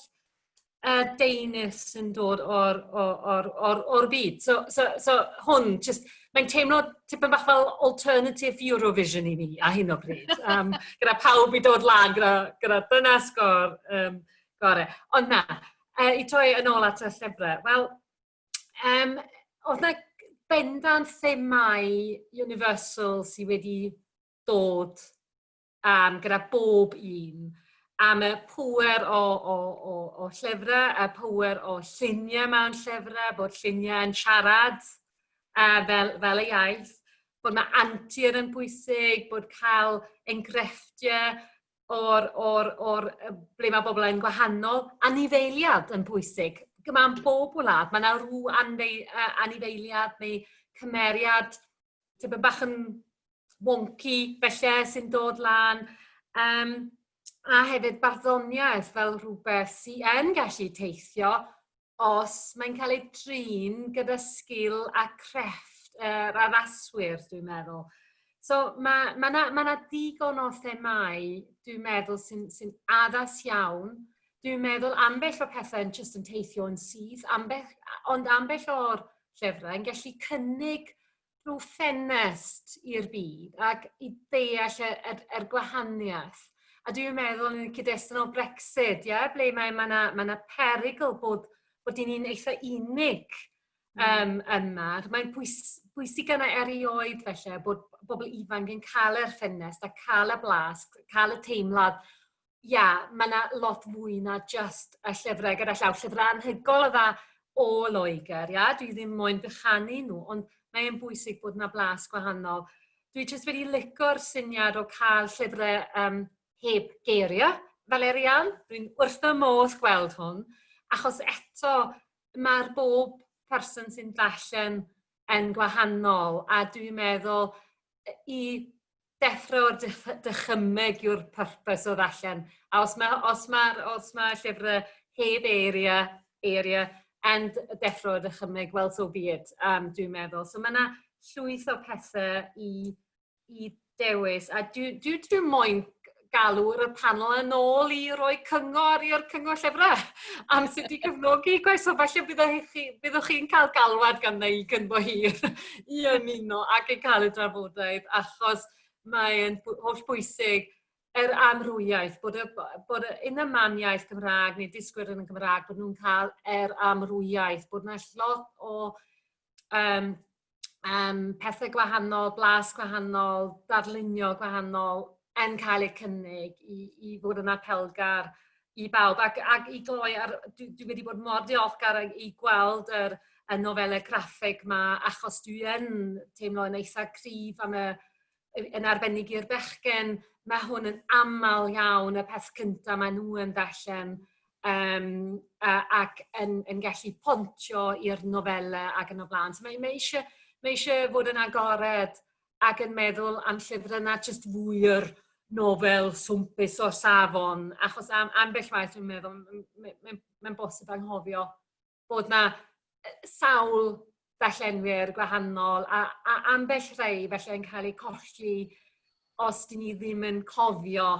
uh, deunydd sy'n dod o'r, or, or, or, or byd. So, so, so hwn, just, mae'n teimlo tipyn bach fel alternative Eurovision i fi a hyn o bryd. Um, gyda pawb i dod lan, gyda, gyda dyna sgor um, gore. Ond na, uh, i troi yn ôl at y llyfrau, wel, um, oedd na bendant themâu universal sydd wedi dod um, gyda bob un am y pŵer o, o, o, o llyfrau, y pŵer o lluniau mewn llyfrau, bod lluniau yn siarad uh, fel, fel y iaith, bod mae antur yn bwysig, bod cael enghreifftiau o'r, or, or, ble mae bobl yn gwahanol, anifeiliad yn bwysig. Mae'n bob wlad, mae yna rhyw anifeiliad neu cymeriad tipyn bach yn wonky felly sy'n dod lan. Um, a hefyd barddoniaeth fel rhywbeth sy'n yn gallu teithio os mae'n cael ei trin gyda sgil a crefft yr uh, addaswyr, dwi'n meddwl. So mae ma na, ma na digon o themau, dwi'n meddwl, sy'n sy addas iawn. Dwi'n meddwl ambell o pethau yn just yn teithio yn syth, ambell, ond ambell o'r llyfrau yn gallu cynnig rhyw ffenest i'r byd ac i ddeall y, y, yr gwahaniaeth. A dwi'n meddwl yn y cyd-destun o Brexit, ie, ble mae ma na, ma na perygl bod, bod ni'n eitha unig um, yma. Mae'n pwys, bwysig yna erioed felly bod bobl ifanc yn cael yr ffenest a cael y blas, cael y teimlad ia, mae yna lot fwy na just y llyfrau gyda llaw. Llyfrau anhygol o dda o Loegr, ia, dwi ddim moyn bychanu nhw, ond mae'n bwysig bod yna blas gwahanol. Dwi jyst wedi lico'r syniad o cael llyfrau um, heb geiriau, fel Erian. Dwi'n wrth fy modd gweld hwn, achos eto mae'r bob person sy'n darllen yn gwahanol, a dwi'n meddwl i deffro'r dychymyg yw'r pwrpas o ddarllen. A os mae, os mae'r os mae llyfrau heb eiriau, eiriau and deffro'r dychymyg, well, so be it, um, dwi'n meddwl. So mae yna llwyth o pethau i, i dewis. A dwi, dwi, dwi moyn galw'r y panel yn ôl i roi cyngor i'r cyngor llyfrau am sut i gefnogi gwaith. So falle byddwch chi, byddwch chi'n cael galwad gan i cyn bo hir i ymuno ac i cael y drafodaeth, achos mae'n holl bwysig yr amrwyaeth, bod y, bod y, un y mamiaith Cymraeg neu disgwyr yn y Gymraeg, bod nhw'n cael yr amrwyaeth, bod yna lot o um, um, pethau gwahanol, blas gwahanol, darlunio gwahanol yn cael eu cynnig i, i fod yn apelgar i bawb. Ac, ac i gloi, ar, dwi, dwi wedi bod mor diolchgar i gweld yr, y nofelau graffig ma, achos dwi yn teimlo yn eitha cryf am y, yn arbennig i'r bechgyn, mae hwn yn aml iawn y peth cyntaf maen nhw yn darllen um, a, ac yn, yn gallu pontio i'r nofelau ac yn y blaen. So mae, mae, eisiau, mae eisiau fod yn agored ac yn meddwl am llyfrau na jyst fwy'r nofel swmpus o'r safon, achos am, ambell waith dwi'n meddwl, mae'n mae, mae bosib anghofio bod 'na sawl darllenwyr gwahanol a, a ambell rhai felly yn cael eu colli os dyn ni ddim yn cofio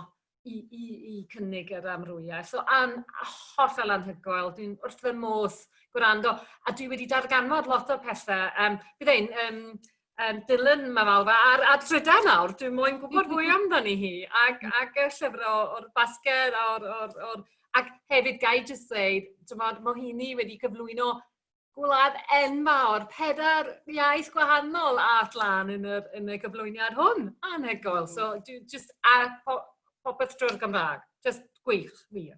i, i, i cynnig yr amrwyau. So, an, hollol anhygoel, dwi'n wrth fy modd gwrando, a dwi wedi darganfod lot o pethau. Um, bydd ein, um, um, Dylan mae fel ar, ar drydan nawr, dwi'n moyn gwybod fwy amdani hi, ac, ac y llyfr o'r basged, o'r, or, or, ac hefyd gai jyst dweud, tymod, mae hi wedi cyflwyno gwlad enfawr, pedair iaith gwahanol at lan yn y, yn y cyflwyniad hwn. Anhygoel. So, dwi just, a po, popeth drwy'r Gymraeg. Just gwych, wir.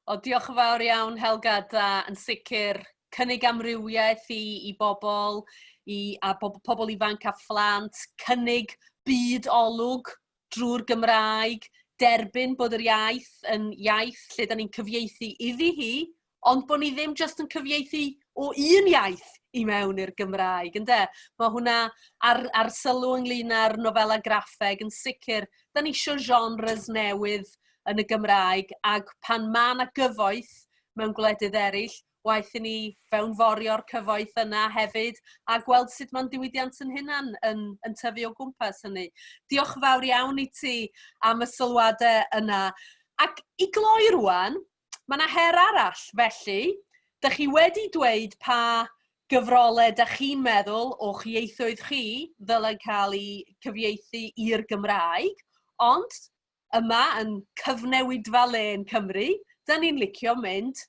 O, diolch yn fawr iawn, Helga, da, yn sicr cynnig amrywiaeth i, i bobl, i, a bob, pobl ifanc a phlant, cynnig byd olwg drwy'r Gymraeg, derbyn bod yr iaith yn iaith lle da ni'n cyfieithu iddi hi, ond bod ni ddim jyst yn cyfieithu o un iaith i mewn i'r Gymraeg, ynde? Mae hwnna ar, ar sylw ynglyn â'r nofela graffeg yn sicr. Da ni eisiau genres newydd yn y Gymraeg, ac pan mae yna gyfoeth mewn gwledydd eraill, waeth i ni fewnforio'r cyfoeth yna hefyd a gweld sut mae'n diwydiant yn hunan yn, yn tyfu o gwmpas hynny. Diolch yn fawr iawn i ti am y sylwadau yna. Ac i gloi rwan, mae yna her arall, felly, dych chi wedi dweud pa gyfrolau dych chi'n meddwl o'ch ieithoedd chi ddylai cael eu cyfieithu i'r Gymraeg, ond yma yn cyfnewidfa lên Cymru, da ni'n licio mynd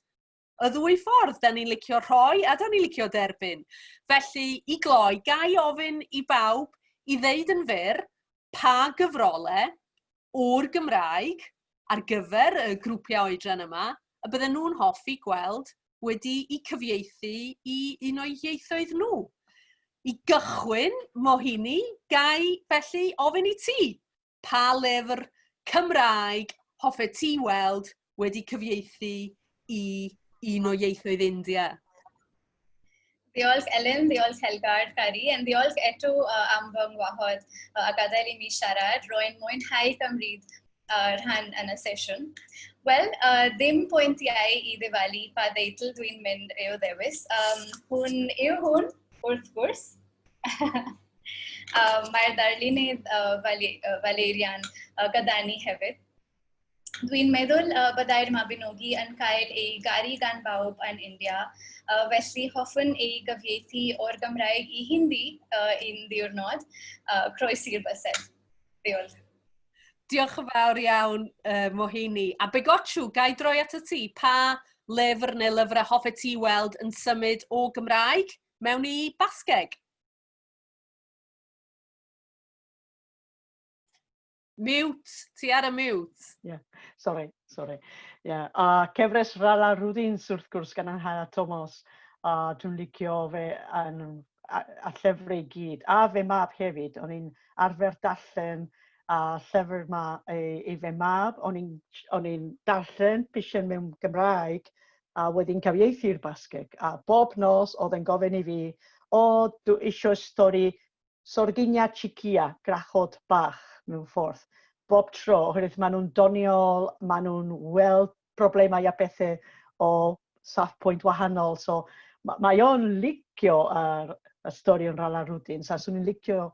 y ddwy ffordd. Da ni'n licio rhoi a da ni'n licio derbyn. Felly, i gloi, ga i ofyn i bawb i ddeud yn fyr pa gyfrolau o'r Gymraeg ar gyfer y grwpiau oedran yma y bydden nhw'n hoffi gweld wedi'u cyfieithu i un o'u ieithoedd nhw. I gychwyn, Mohini, ga i felly ofyn i ti, pa lyfr Cymraeg hoffet ti weld wedi cyfieithu i un o ieithoedd India? Diolch Elin, diolch Helgard, Cari, and diolch eto am fy ngwahodd a gadael i mi siarad. Rwy'n mwynhau cymryd rhan yn y sesiwn. Wel, ddim pwyntiau i ddifalu pa ddeitl dwi'n mynd i'w ddewis. Hwn yw hwn, wrth gwrs. Mae'r darlunydd Valerian gyda ni hefyd. Dwi'n meddwl byddai'r Mabinogi yn cael ei garu gan bawb yn India, felly hoffwn ei gyfieithu o'r Gymraeg i Hindi un ddiwrnod. Croesi'r bysedd. Diolch. Diolch yn fawr iawn, Mohini. A Begotxu, ga i droi atat ti? Pa lyfr neu lyfrau hoffet ti weld yn symud o Gymraeg mewn i Basgeg? Mute, ti ar y mute. Yeah, sorry, sorry. Yeah. A cyfres Rala Rwdins wrth gwrs gan Angharad Tomos. A dwi'n licio fe yn, a, a llyfr i gyd. A fe mab hefyd. O'n i'n arfer darllen a llyfr ma i, i fe mab. O'n i'n darllen pisien mewn Gymraeg a wedyn cyfieithu'r Basgeg. A bob nos oedd e'n gofyn i fi, o, dwi eisiau stori Sorginia Txikia, gwrachod bach, mewn ffordd, bob tro, oherwydd maen nhw'n doniol, maen nhw'n weld problemau a pethau o safbwynt wahanol. So mae o'n licio ar y stori yn Rala Rwdins, a swn i'n licio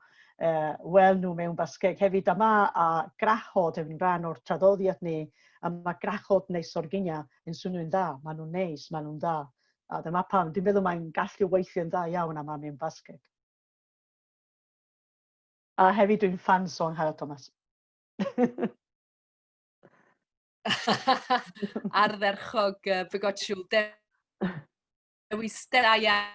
weld nhw mewn Basgeg hefyd. A mae a grachod yn rhan o'r traddodiad ni, a mae grachod neu sorginia yn swnio'n dda, maen nhw'n neis, maen nhw'n dda. A dyma pam, dwi'n meddwl mae'n gallu weithio'n dda iawn am mewn Basgeg. A hefyd dwi'n ffans o Angharad Thomas. Ardderchog, Begotxu. Dewis da iawn.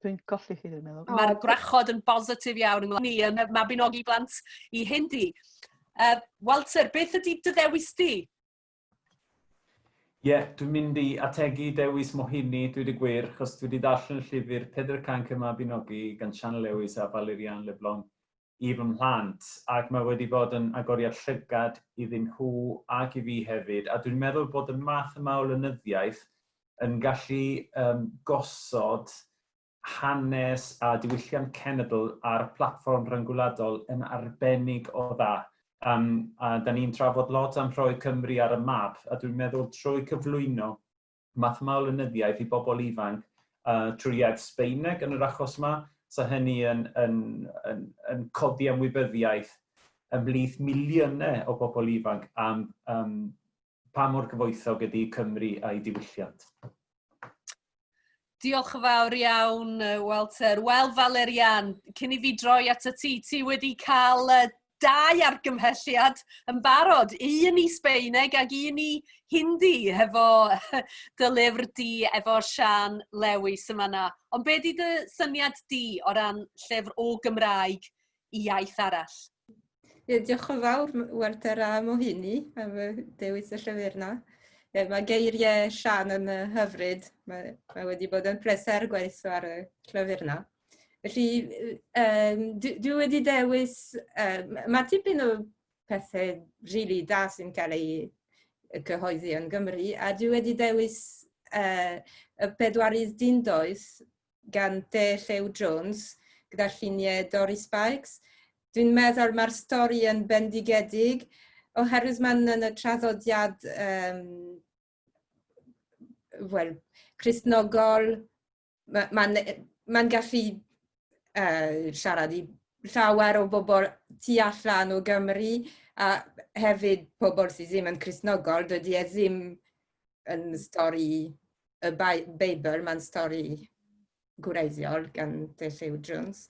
Dwi'n colli chi, dwi'n meddwl. Mae'r gwrachod yn bositif iawn yng ni yn Mabinogi Blant i Hindi. Walter, beth ydy dy ddewis di? Ie, yeah, dwi'n mynd i ategu dewis Mohini, dwi wedi gwir, achos dwi wedi darllen y llyfr Pedr Canc y Mabinogi gan Sian Lewis a Valerian Leblanc i fy mhlant, ac mae wedi bod yn agoriad llygad iddyn nhw ac i fi hefyd, a dwi'n meddwl bod y math yma o lenyddiaeth yn gallu gosod hanes a diwylliant cenedl ar y platfform rhyngwladol yn arbennig o dda. A da ni'n trafod lot am rhoi Cymru ar y map, a dwi'n meddwl trwy cyflwyno math yma o lenyddiaeth i bobl ifanc trwy iaith Sbaeneg yn yr achos yma, so hynny yn, yn, yn, yn codi ymwybyddiaeth ymhlith miliynau o bobl ifanc am pa mor gyfoethog ydy Cymru a'i diwylliant. Diolch yn fawr iawn, Walter. Wel, Valerian, cyn i fi droi at y ti, ti wedi cael dau argymhelliad yn barod, un i Sbeineg ac un i Hindi, hefo dy lyfr di efo Sian Lewis yma na. Ond be di dy syniad di o ran llyfr o Gymraeg i iaith arall? Ie, diolch yn fawr, Walter a Mohini, am dewis y llyfr yna. Ie, mae geiriau Sian yn hyfryd. Mae, mae wedi bod yn pleser gweithio ar y llyfr yna. Felly, um, dwi, dwi wedi dewis... Um, mae tipyn o pethau rili really da sy'n cael ei cyhoeddi yn Gymru, a dwi wedi dewis y pedwarydd dyn doeth gan T Llew Jones gyda lluniau Doris Spikes. Dwi'n meddwl mae'r stori yn bendigedig oherwydd mae'n yn y traddodiad um, well, Cristnogol, mae'n ma, ma gallu siarad i llawer o bobl tu allan o Gymru a hefyd pobl sydd ddim yn Cristnogol, dydy e ddim yn stori y Beibl, mae'n stori gwreiddiol gan T Llew Jones.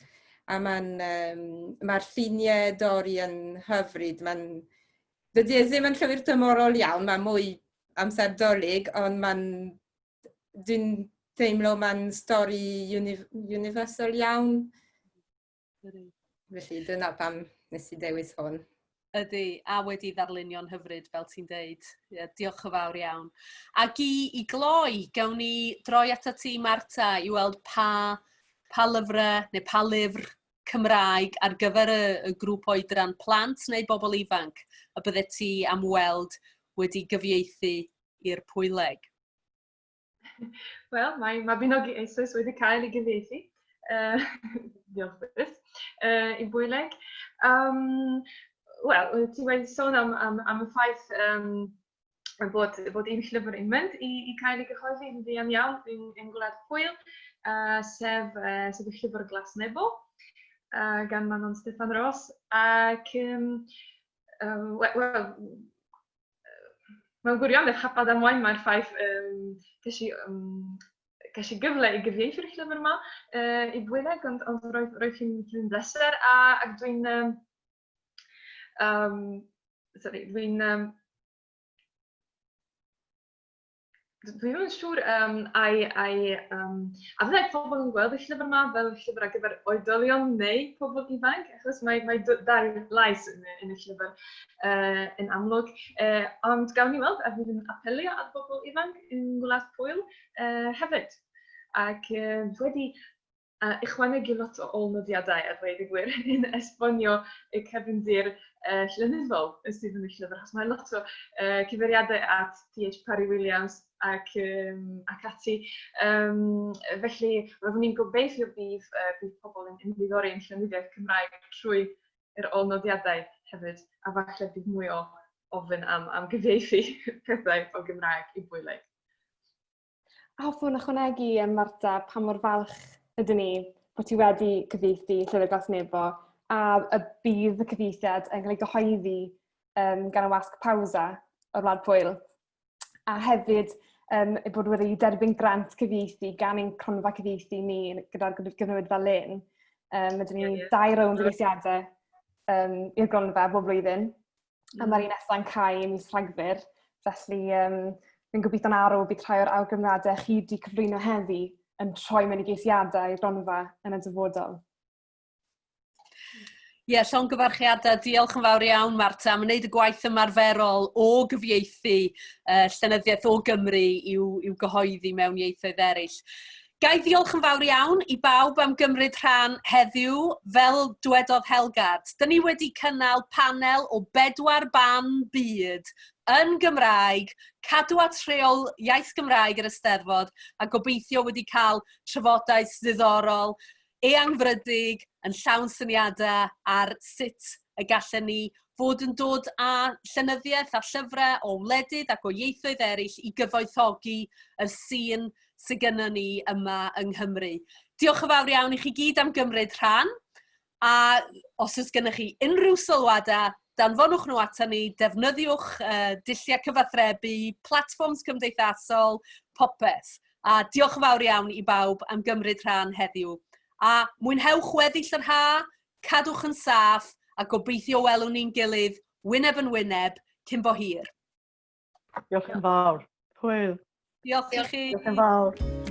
A mae'n, um, mae'r lluniau Dori yn hyfryd, mae'n Dydy e ddim yn llyfr tymorol iawn, mae mwy amser dolyg, ond mae'n... Dwi'n teimlo mae'n stori uni universal iawn. Felly dyna pam nes i dewis hwn. Ydy, a wedi ddarlunio'n hyfryd, fel ti'n deud. Yeah, diolch yn fawr iawn. Ac i, i gloi, gawn ni droi ato ti, Marta, i weld pa, pa lyfrau neu pa lyfr Cymraeg ar gyfer y, y grŵp oedran plant neu bobl ifanc y bydde ti am weld wedi gyfieithu i'r Pwyleg? Wel, mae Mabinogi eisoes wedi cael ei gyfieithu. Diolch byth, i Bwyleg. Um, Wel, ti wedi sôn am, am, am y ffaith um, bod, bod un llyfr yn mynd i, i cael ei gyhoeddi yn fuan iawn yn, yn Gwlad Pwyl, sef, sef y llyfr Glas Nebo gan Manon Steffan Ros. Ac, um, um, wel, mewn gwirionedd, hap a damwain mae'r ffaith um, ces i, um, ces i gyfle i gyfieithu'r llyfr yma i Bwyleg, ond, ond roedd, roedd hi'n hi bleser a, ac dwi'n um, um, sorry, dwi'n um, dwi ddim yn siŵr um, ai, ai, um, a fyddai pobl yn gweld y llyfr yma fel llyfr ar gyfer oedolion neu pobl ifanc, achos mae, mae dau lais yn, yn y llyfr uh, yn amlwg. Uh, ond gawn ni weld a fydd yn apelio at bobl ifanc yn Gwlad Pwyl uh, hefyd. Ac uh, wedi a ychwanegu lot o ôl-nodiadau a dweud y gwir yn esbonio y cefndir uh, llenyddol sydd yn y llyfr, achos mae lot o uh, cyfeiriadau at T.H. Parry Williams ac, um, ac ati. Um, felly, roeddwn i'n gobeithio bydd, uh, bydd pobl yn, yn ddiddori yn llenyddiaeth Cymraeg trwy yr ôl-nodiadau hefyd, a falle bydd mwy o ofyn am, am gyfieithu pethau o Gymraeg i Bwyleg. A hoffwn ychwanegu, Marta, pa mor falch ydyn ni bod ti wedi cyfieithu Llyfr Glas Nebo a y bydd y cyfieithiad yn cael ei gyhoeddi um, gan y wasg Pausa o'r Wlad Pwyl. A hefyd um, ei bod wedi derbyn grant cyfieithu gan ein cronfa cyfieithu ni gyda'r gyfnewid fel Len. Um, ydyn ni yeah, yeah. dau rownd o geisiadau um, i'r gronfa bob blwyddyn. A mae'r un nesaf yn cau mis Rhagfyr. Felly, um, fi'n gobeithio'n arw bydd rhai o'r awgrymiadau chi wedi cyflwyno heddi yn troi mewn i geisiadau i'r gronfa yn y dyfodol. Ie, yeah, llongyfarchiadau, diolch yn fawr iawn Marta am wneud y gwaith ymarferol o gyfieithu uh, llenyddiaeth o Gymru i'w, i'w gyhoeddi mewn ieithoedd eraill. Ga i ddiolch yn fawr iawn i bawb am gymryd rhan heddiw, fel dwedodd Helgard. Dyn ni wedi cynnal panel o bedwar ban byd yn Gymraeg, cadw at rheol iaith Gymraeg yr Eisteddfod, a gobeithio wedi cael trafodaeth ddiddorol, eangfrydig, yn llawn syniadau ar sut y gallen ni fod yn dod â llenyddiaeth a llyfrau o wledydd ac o ieithoedd eraill i gyfoethogi y sîn sydd gennym ni yma yng Nghymru. Diolch yn fawr iawn i chi gyd am gymryd rhan, a os oes gennych chi unrhyw sylwadau, danfonwch nhw ato ni, defnyddiwch uh, dulliau cyfathrebu, platfforms cymdeithasol, popeth. A diolch yn fawr iawn i bawb am gymryd rhan heddiw. A mwynhewch weddill yr ha, cadwch yn saff, a gobeithio welwn ni'n gilydd wyneb yn wyneb cyn bo hir. Diolch yn fawr. Hwyl. Diolch i chi. Diolch yn fawr.